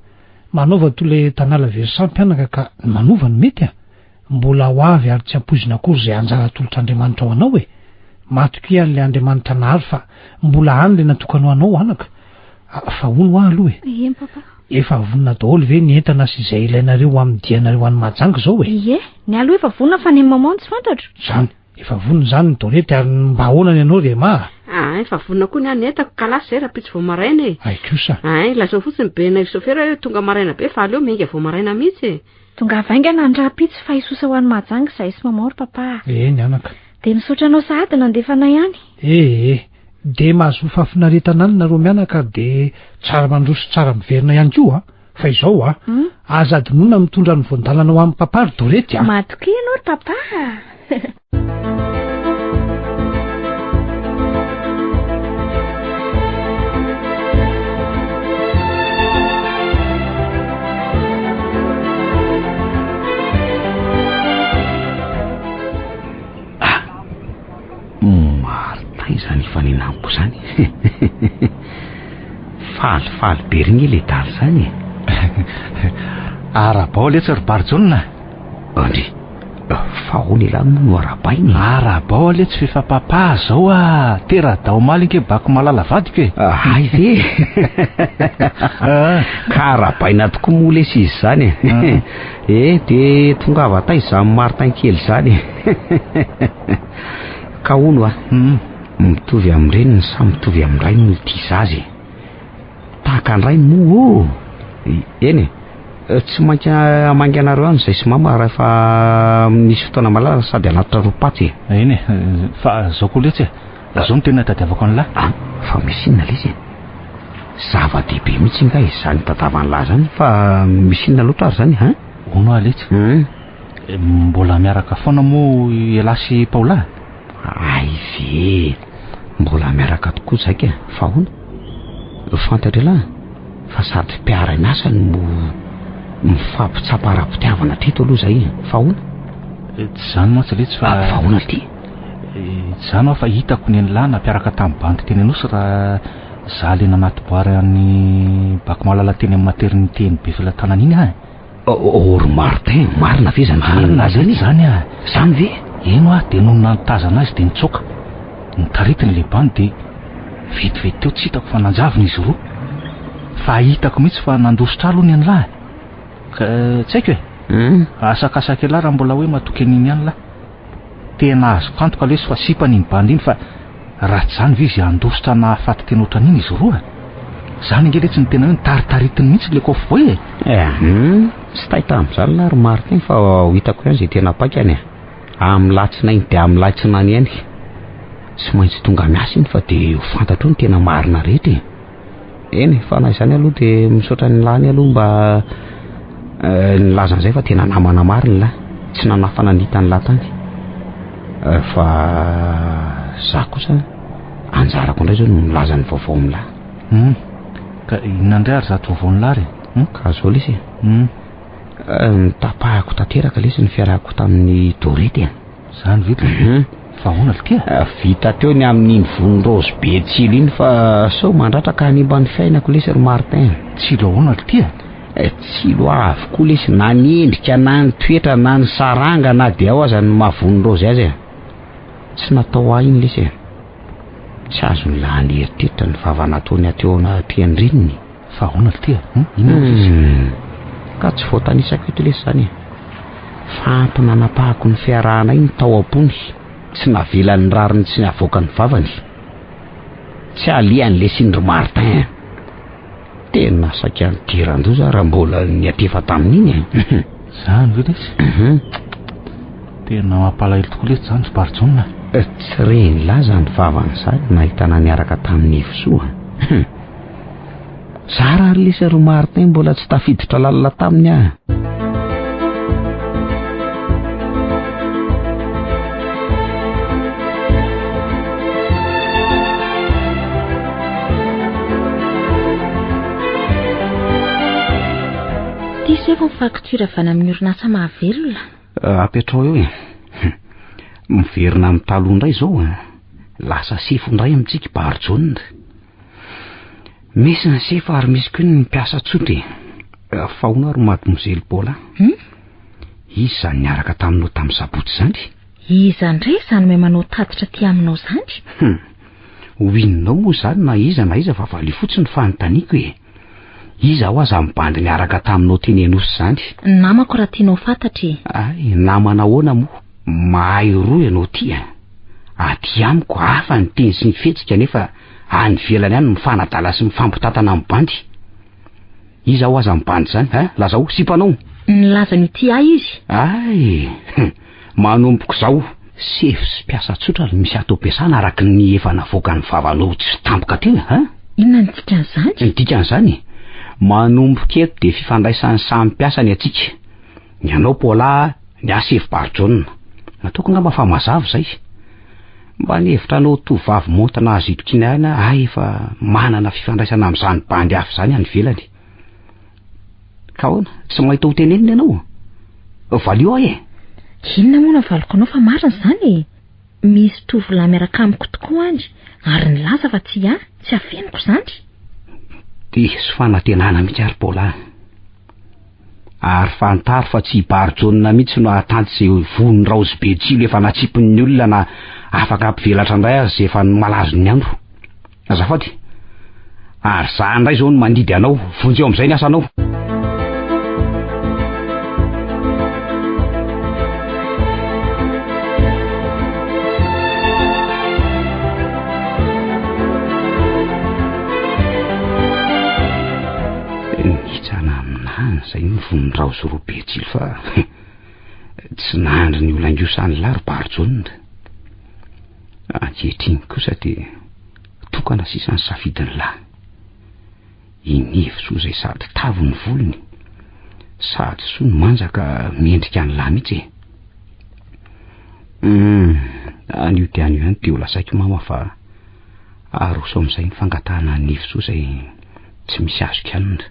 manaova toy ilay tanala very sampy anaka ka ny manova no mety a! Mbola ho avy ary tsy ampoizina akory izay anjara atolotr'Andriamanitra ho anao e! Matokia an'ilay Andriamanitra nahary fa mbola any ilay natokany ho anao anaka a! Fa hono hoa aloha e! Eny papa. Efa vonona daholo ve ny entana sy izay ilainareo ho amin'ny dianareo any Mahajanga izao e? Ie, ny aloha efa vonona fa ny an'i maman no tsy fantatro. Izany. Efa vonona izany ny Dorety ary mba ahoana ny anao ry Emma a? Aa, efa vonona koa ny ahy ny entako ka lasa izay rahampitso vao maraina e. Hay kosa. Ay, lazao fotsiny Benaivo sôfera hoe tonga maraina be fa aleo miainga vao maraina mihitsy e. Tongava haingana ny rahampitso fa hisosa ho any Mahajanga izahay sy maman ry papa a. Eny anaka. Dia misaotra anao sahady nandefa anay any. Ee, dia mahazoa fahafinaretana any nareo mianaka ary dia tsara mandroso tsara miverina ihany koa a. Fa izao a, aza adinoina mitondra ny voan-dalana ho an'i papa ry Dorety a. Matokia ianao ry papa a. Ah! Martin izany ifanenamiko izany. Falifaly be ry nge le dala izany e. Arahabao letsy ry Barijaona. Andry, fa ahoana ialahy moa no arahabaina e? Arahabao letsy f'efa papa zao ah, tera-dao omaly nge bako malala vadiko e. Hay ve? Ka arahabaina tokoa moa lesy izy izany e. Eh, de tongava taiza izany Martin kely izany e. Ka hono ah, mitovy amin'ny reniny sa mitovy amin'ny rainy moa ity zaza e? Tahaka ny rainy moa ô! Eny e, tsy maintsy hamangy anareo any izay sy mama rehefa misy fotoana malalaka sady hanatitra ro-paty e. Eny e, fa zao koa letsy e, zao no tena tadiavako an'lah. Ah, fa misy inona lesy e? Zava-dehibe mihitsy nga izany tadiavan'lah izany fa misy inona loatra ary izany hein? Hono aho letsy, Hum. mbola miaraka foana moa ialahy sy Paola? Hay ve! Mbola miaraka tokoa zahay ka! Fa ahoana? Fantatr'ialahy fa sady mpiara-miasa no mifampitsapa ara-pitiavana hatreto aloha izahay e! Fa ahoana? Tsy izany mantsy letsy fa... Fa ahoana ity? Tsy izany aho fa hitako nenilahy nampiaraka tamin'ny banky teny Anosy raha za le nanati-boary an'i Bakomalala teny amin'ny maternité eny Befelatanana iny aho e! Oh ry Martin, marina ve izany Marina zany? Izany ah. Izany ve? Eny hoa, dia nony nanotazana azy dia nitsoaka. Notaritiny ilay bandy dia vetivety teo tsy hitako fa nanjavona izy roa. Fa hitako mihitsy fa nandositra aloha ny an'lah. Ka tsy haiko e. Hmm? Asakasaka elah raha mbola hoe matoky an'iny ihany lah. Tena azoko antoka lesy fa sipany iny bandy iny fa raha tsy izany ve izy handositra nahafaty tena ohatran'iny izy roa? Izany ange letsy no tena hoe nitaritaritiny mihitsy ilay kôfy e! Eh, hum, tsy taitra amin'izany lah ry Martin fa ho hitako ihany izay tena paikany e. Amin'ny latsinainy dia amin'ny latsinany ihany. Tsy maintsy tonga miasa iny fa dia ho fantatro eo ny tena marina rehetra e. Eny, fa na izany aloha dia misaotra ny lany aloha mba eh, nilaza an'izay fa tena namana marina lahy. Tsy nanafana ny hitan'ny lahy tany. Eh, fa za kosa anjarako indray zao no milaza ny vaovao amin'ny lahy. Hmm. Ka inona indray ary zato vaovao ny lahy re? Hmm? Ka zao lesy e. Hmm. Eh, notapahako tanteraka lesy ny fiarahako tamin'ny Dorety e. Zany ve Mhm. Fa ahoana ry tia? Eh, Vita teo ny amin'iny vonin-draozy be tsilo iny fa sao mandratra ka hanimba ny fiainako lesy ry Martin. Tsilo ahoana ry tia? Eh, tsilo avokoa lesy na ny endrika na ny toetra na ny saranga na dia ao aza ny maha vonin-draozy azy e. Tsy natao ahy iny lesy e. Tsy azon'ny lahy nieritreritra ny vava nataony ateo anatrehan'ny reniny. Fa ahoana ry tia? Hum, inona hozy izy? Hmm. Ka tsy voatanisako eto lesy izany e. Efa ampy nanapahako ny fiarahanay ny tao am-pony, tsy navelany ny rariny tsy navoaka ny vavany. Tsy alehany lesy iny ry Martin a! Tena saika nidiran-doza aho raha mbola niatefa tamin'iny e! Zany ve lesy? Tena mampalahelo tokoa lesy zany ry Barijaona a! Tsy re nilaza ny vavany izany nahitana niaraka tamin'i Nivosoa. Zara ary lesy ry Martin mbola tsy tafiditra lalina taminy aho. Diso efa ny facture avy any amin'ny orinasa mahavelona. Eh, apetrao eo e. Miverina amin'ny taloha indray izao. Eh. Lasa sefo indray amintsika Barijaona. Misy ny sefo ary misy koa ny mpiasa tsotra e. Eh, fa hono ary Mademoiselle Paula? Hmm? Iza izany niaraka taminao tamin'ny sabotsy izany? Iza indray izany mahay manao tatitra aty aminao izany? Hum. Ho inonao moa izany na iza na iza fa valio fotsiny ny fanontaniako e. Iza hoa izany bandy niaraka taminao teny Anosy izany? Namako raha tianao fantatra e. Ay, namana ahoana moa? Mahay roa ianao ty a. Aty amiko hafa ny teny sy ny fihetsika nefa any ivelany any mifanadala sy mifampitantana amin'ny bandy. Iza hoa zany bandy zany hein? Lazao, sipanao? Nilaza ny ho tia ahy izy. Ay! Manomboka izao, sefo sy mpiasa tsotra no misy ato am-piasana araka ny efa navoakan'ny vavanao tsy tampoka teo e, hein? Inona ny dikan'izany? Ny dikan'izany? Manomboka eto dia fifandraisan'ny samy mpiasa ny antsika. Ny anao Paula, ny ahy sefo Barijaona. Ataoko angamba fa mazava izay. Mba nihevitra anao tovovavy maontina azo itokiana ahy efa manana fifandraisana amin'izany bandy hafa izany any ivelany. Ka ahoana? Tsy mahita ho tenenina ianao? Valio ahy e! Inona moa no havaliko anao fa marina izany e! Misy tovolahy miaraka amiko tokoa any ary nilaza fa tia ahy, tsy afeniko izany. Diso fanantenana mihitsy ary Paula a! Ary fantaro fa tsy i Barijaona mihitsy no hahatanty izay vohon'ny raozy be tsilo efa natsipin'ny olona na afaka hampivelatra indray aza izay efa malazo ny andro. Azafady. Ary za indray izao no mandidy anao, vonjeo amin'izay ny asanao. Nitsana aminany izay ny vonin-draozy roa be tsilo fa tsy nandry ny olangosa any lahy ry Barijaona. Ankehitriny kosa dia tokana sisa ny safidin'ny lahy. I Nivosoa izay sady tavy ny volony, sady soa no manja ka mendrika ny lahy mihitsy e. Hum, anio dia anio ihany dia ho lazaiko mama fa aroso amin'izay ny fangatahana an'i Nivosoa izay tsy misy azo kianina.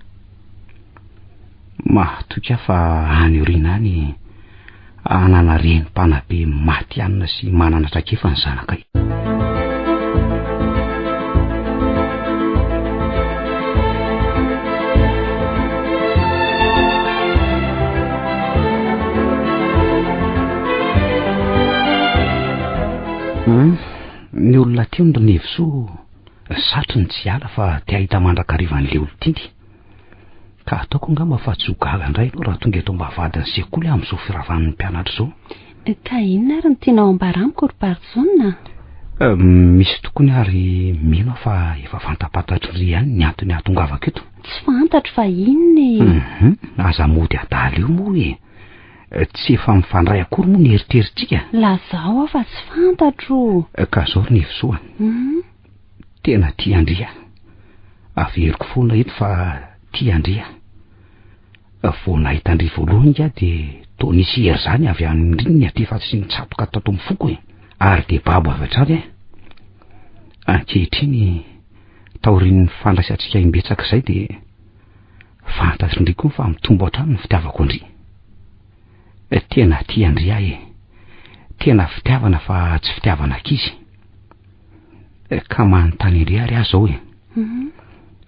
Mahatoky aho fa any aoriana any hanana reny mpanabe matihanina sy manana traikefa ny zanakay. Hum, ny olona teo ry Nivosoa satriny tsy hiala fa te hahita mandrakariva an'ilay olon-tiany. Ka ataoko angamba fa tsy ho gaga indray ianao raha tonga eto am-bavahadin'ny sekoly aho amin'izao firavan'ny mpianatra izao. Ka inona ary no tianao ambara amiko ry Barijaona? Eh, misy tokony ary mino aho fa efa fantapantatry ry ihany ny antony hahatongavako eto. Tsy fantatro fa inona e? Mhm, aza mody adala eo moa e. Eh, tsy efa mifandray akory moa ny eritreritsika. Lazao aho fa tsy fantatro. Eh, ka zao ry Nevisoa. Mhm. Tena tia an-dry aho. Averiko foana eto fa tia an-dry aho. Vao nahita an-dry voalohany ingahy dia toa nisy hery izany avy any amin-dry niatefa sy nitsatoka tato amin'ny foko e. Ary dia babo avy hatrany aho. Ankehitriny, taorian'ny fandraisantsika imbetsaka izay dia fantatry ndry koa fa mitombo hatrany ny fitiavako an-dry. Tena tia an-dry aho e. Tena fitiavana fa tsy fitiavana ankizy. Ka manontany indray ary aho izao e. Mhm.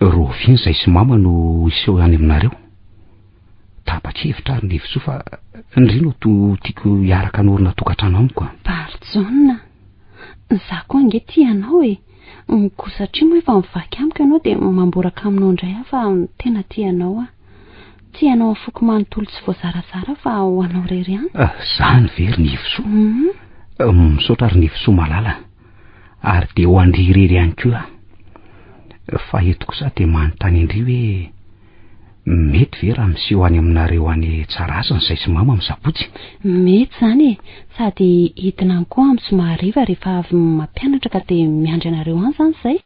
Rahoviana izay sy mama no hiseho any aminareo? Tapa-kevitra ary Nevisoa fa ndry no to tiako hiaraka hanorina tokantrano amiko a. Barijaona, za koa ange tia anao e. Koa satria moa efa mivaky amiko ianao dia mamboraka aminao indray aho fa tena tia anao aho. Tia anao amin'ny foko manontolo tsy voazarazara fa ho anao irery ihany. Zany ve ry Nivosoa? Misaotra ry Nivosoa malala. Ary dia ho an-dry irery ihany koa aho. Fa eto kosa dia manontany an-dry hoe mety ve raha miseho any aminareo any Tsarahasina izay sy mama amin'ny sabotsy? Mety izany e! Sady hidina any koa amin'ny zoma hariva rehefa avy mampianatra ka dia miandry anareo any izany izay.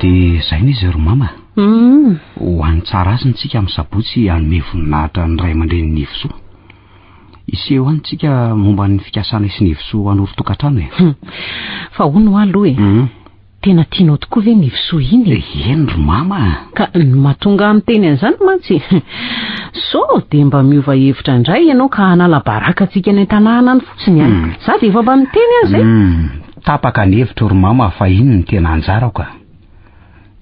Dia izay no izy ry mama. Ho any Tsarahasina tsika amin'ny sabotsy hanome voninahitra ny ray aman-drenin'i Nivosoa. Hiseho any tsika momba ny fikasana sy Nivosoa hanorin-tokantrano e. Fa hono hoa aloha e. Tena tianao tokoa ve Nivosoa iny e? Eny ry mama a. Ka ny mahatonga ahy miteny an'izany mantsy, sao dia mba miova hevitra indray ianao ka hanala baraka antsika any an-tanàna any fotsiny an. Za dia efa mba miteny aza e. Tapaka ny hevitro ry mama fa iny no tena anjarako ka.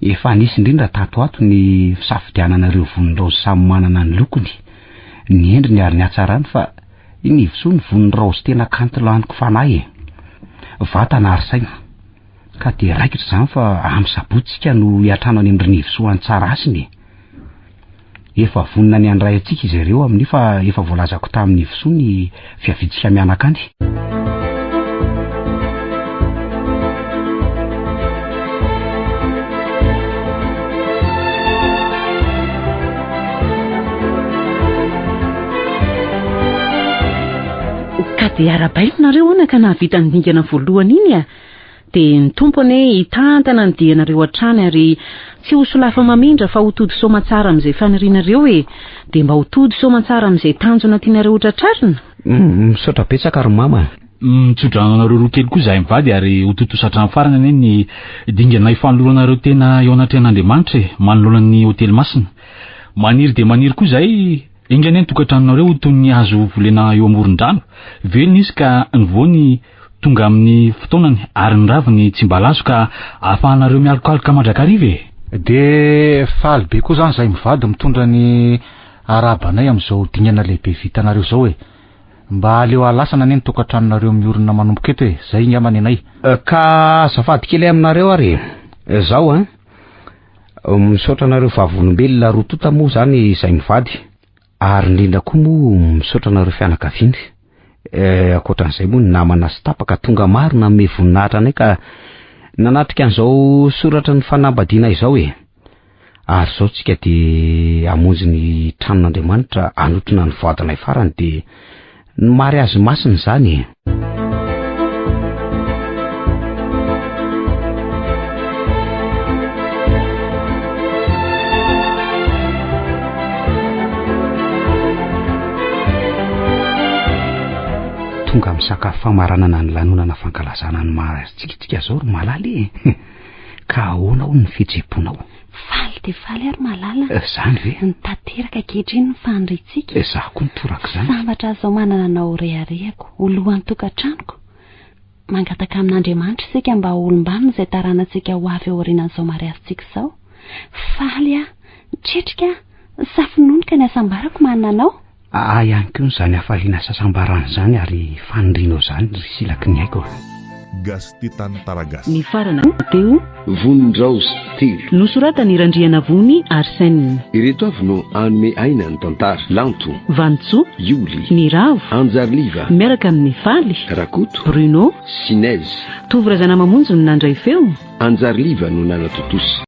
Efa nisy indrindra tato ato ny fisafidianana ireo vonin-draozy samy manana ny lokony, ny endriny ary ny hatsarany fa i Nivosoa ny vonin-draozy tena kanto laniko fanahy e. Vatana ary saina. Ka dia raikitra izany fa amin'ny sabotsy isika no hiantrano any amin-dry Nivosoa any Tsarahasina e. Efa vonona ny handray antsika izy ireo amin'io fa efa voalazako tamin'i Nivosoa ny fiaviantsika mianaka any. Ka dia arahabaina nareo anaka nahavita ny dingana voalohany iny a! Dia ny Tompo anie hitantana ny dianareo hatrany ary tsy ho solafa mamindra fa ho tody soamantsara amin'izay fanirianareo e! Dia mba ho tody soamantsara amin'izay tanjona tianareo ho tratrarina. Misaotra betsaka ry mama a! Mitsodrano anareo roa kely koa izahay mivady ary ho tontosa hatramin'ny farany anie ny dingana hifanoloranareo tena eo anatrehan'Andriamanitra e, manoloana ny Hotely Masina. Maniry dia maniry koa izahay, enga anie ny tokantranonareo ho toy ny hazo volena eo amoron-drano, velona izy ka ny voany Tonga amin'ny fotoanany ary ny raviny tsy mba lazo ka ahafahanareo mialokaloka mandrakariva e! Dia faly be koa izany izahay mivady mitondra ny arahabanay amin'izao dingana lehibe vitanareo izao e! Mba aleo halasana anie ny tokantranonareo miorina manomboka eto e! Izay angamba ny anay. Ka azafady kely aminareo ary e! Izao an! Misaotra anareo vavolombelona roa tonta moa izany izay mivady. Ary indrindra koa moa misaotra anareo fianakaviana. Eh, ankoatran'izay moa ny namana sy tapaka tonga maro nanome voninahitra anay ka nanatrika an'izao soratra ny fanambadiana izao e. Ary izao tsika dia hamonjy ny tranon'Andriamanitra hanotrona ny voadinay farany dia ny mariazy masina izany e. Tonga amin'ny sakafo famaranana ny lanonana fankalazana ny maha-tsikitsiky izao ry Malala e! Ka ahoana hono ny fihetseham-ponao? Faly dia faly aho ry Malala. Izany ve? Tanteraka ankehitriny ny faniriantsika. Izaho koa nitorak'izany. Sambatra aho izao manana anao ho reharehako, ho lohan'ny tokantranoko. Mangataka amin'Andriamanitra isika mba ho olom-banona izay taranantsika ho avy ao aorianan'izao mariazintsika izao. Faly aho, tretrika aho, safononoka ny hasambarako manana anao. Ahy ihany koa izany hafaliana sy hasambarana izany ary fanirianao izany ry silaky ny aiko a. Gazety Tantaragasy. Nifarana teo. Vonin-draozy telo. Nosoratan'i Randrianavony Arsène. Ireto avy no hanome aina ny tantara, Lanto. Vanintsoa. Ioly. Niravo. Anjariliva. Miaraka amin'i Faly. Rakoto. Bruno. Sinèse. Tovo Razanamamonjy no nandray feo. Anjariliva no nanatontosa.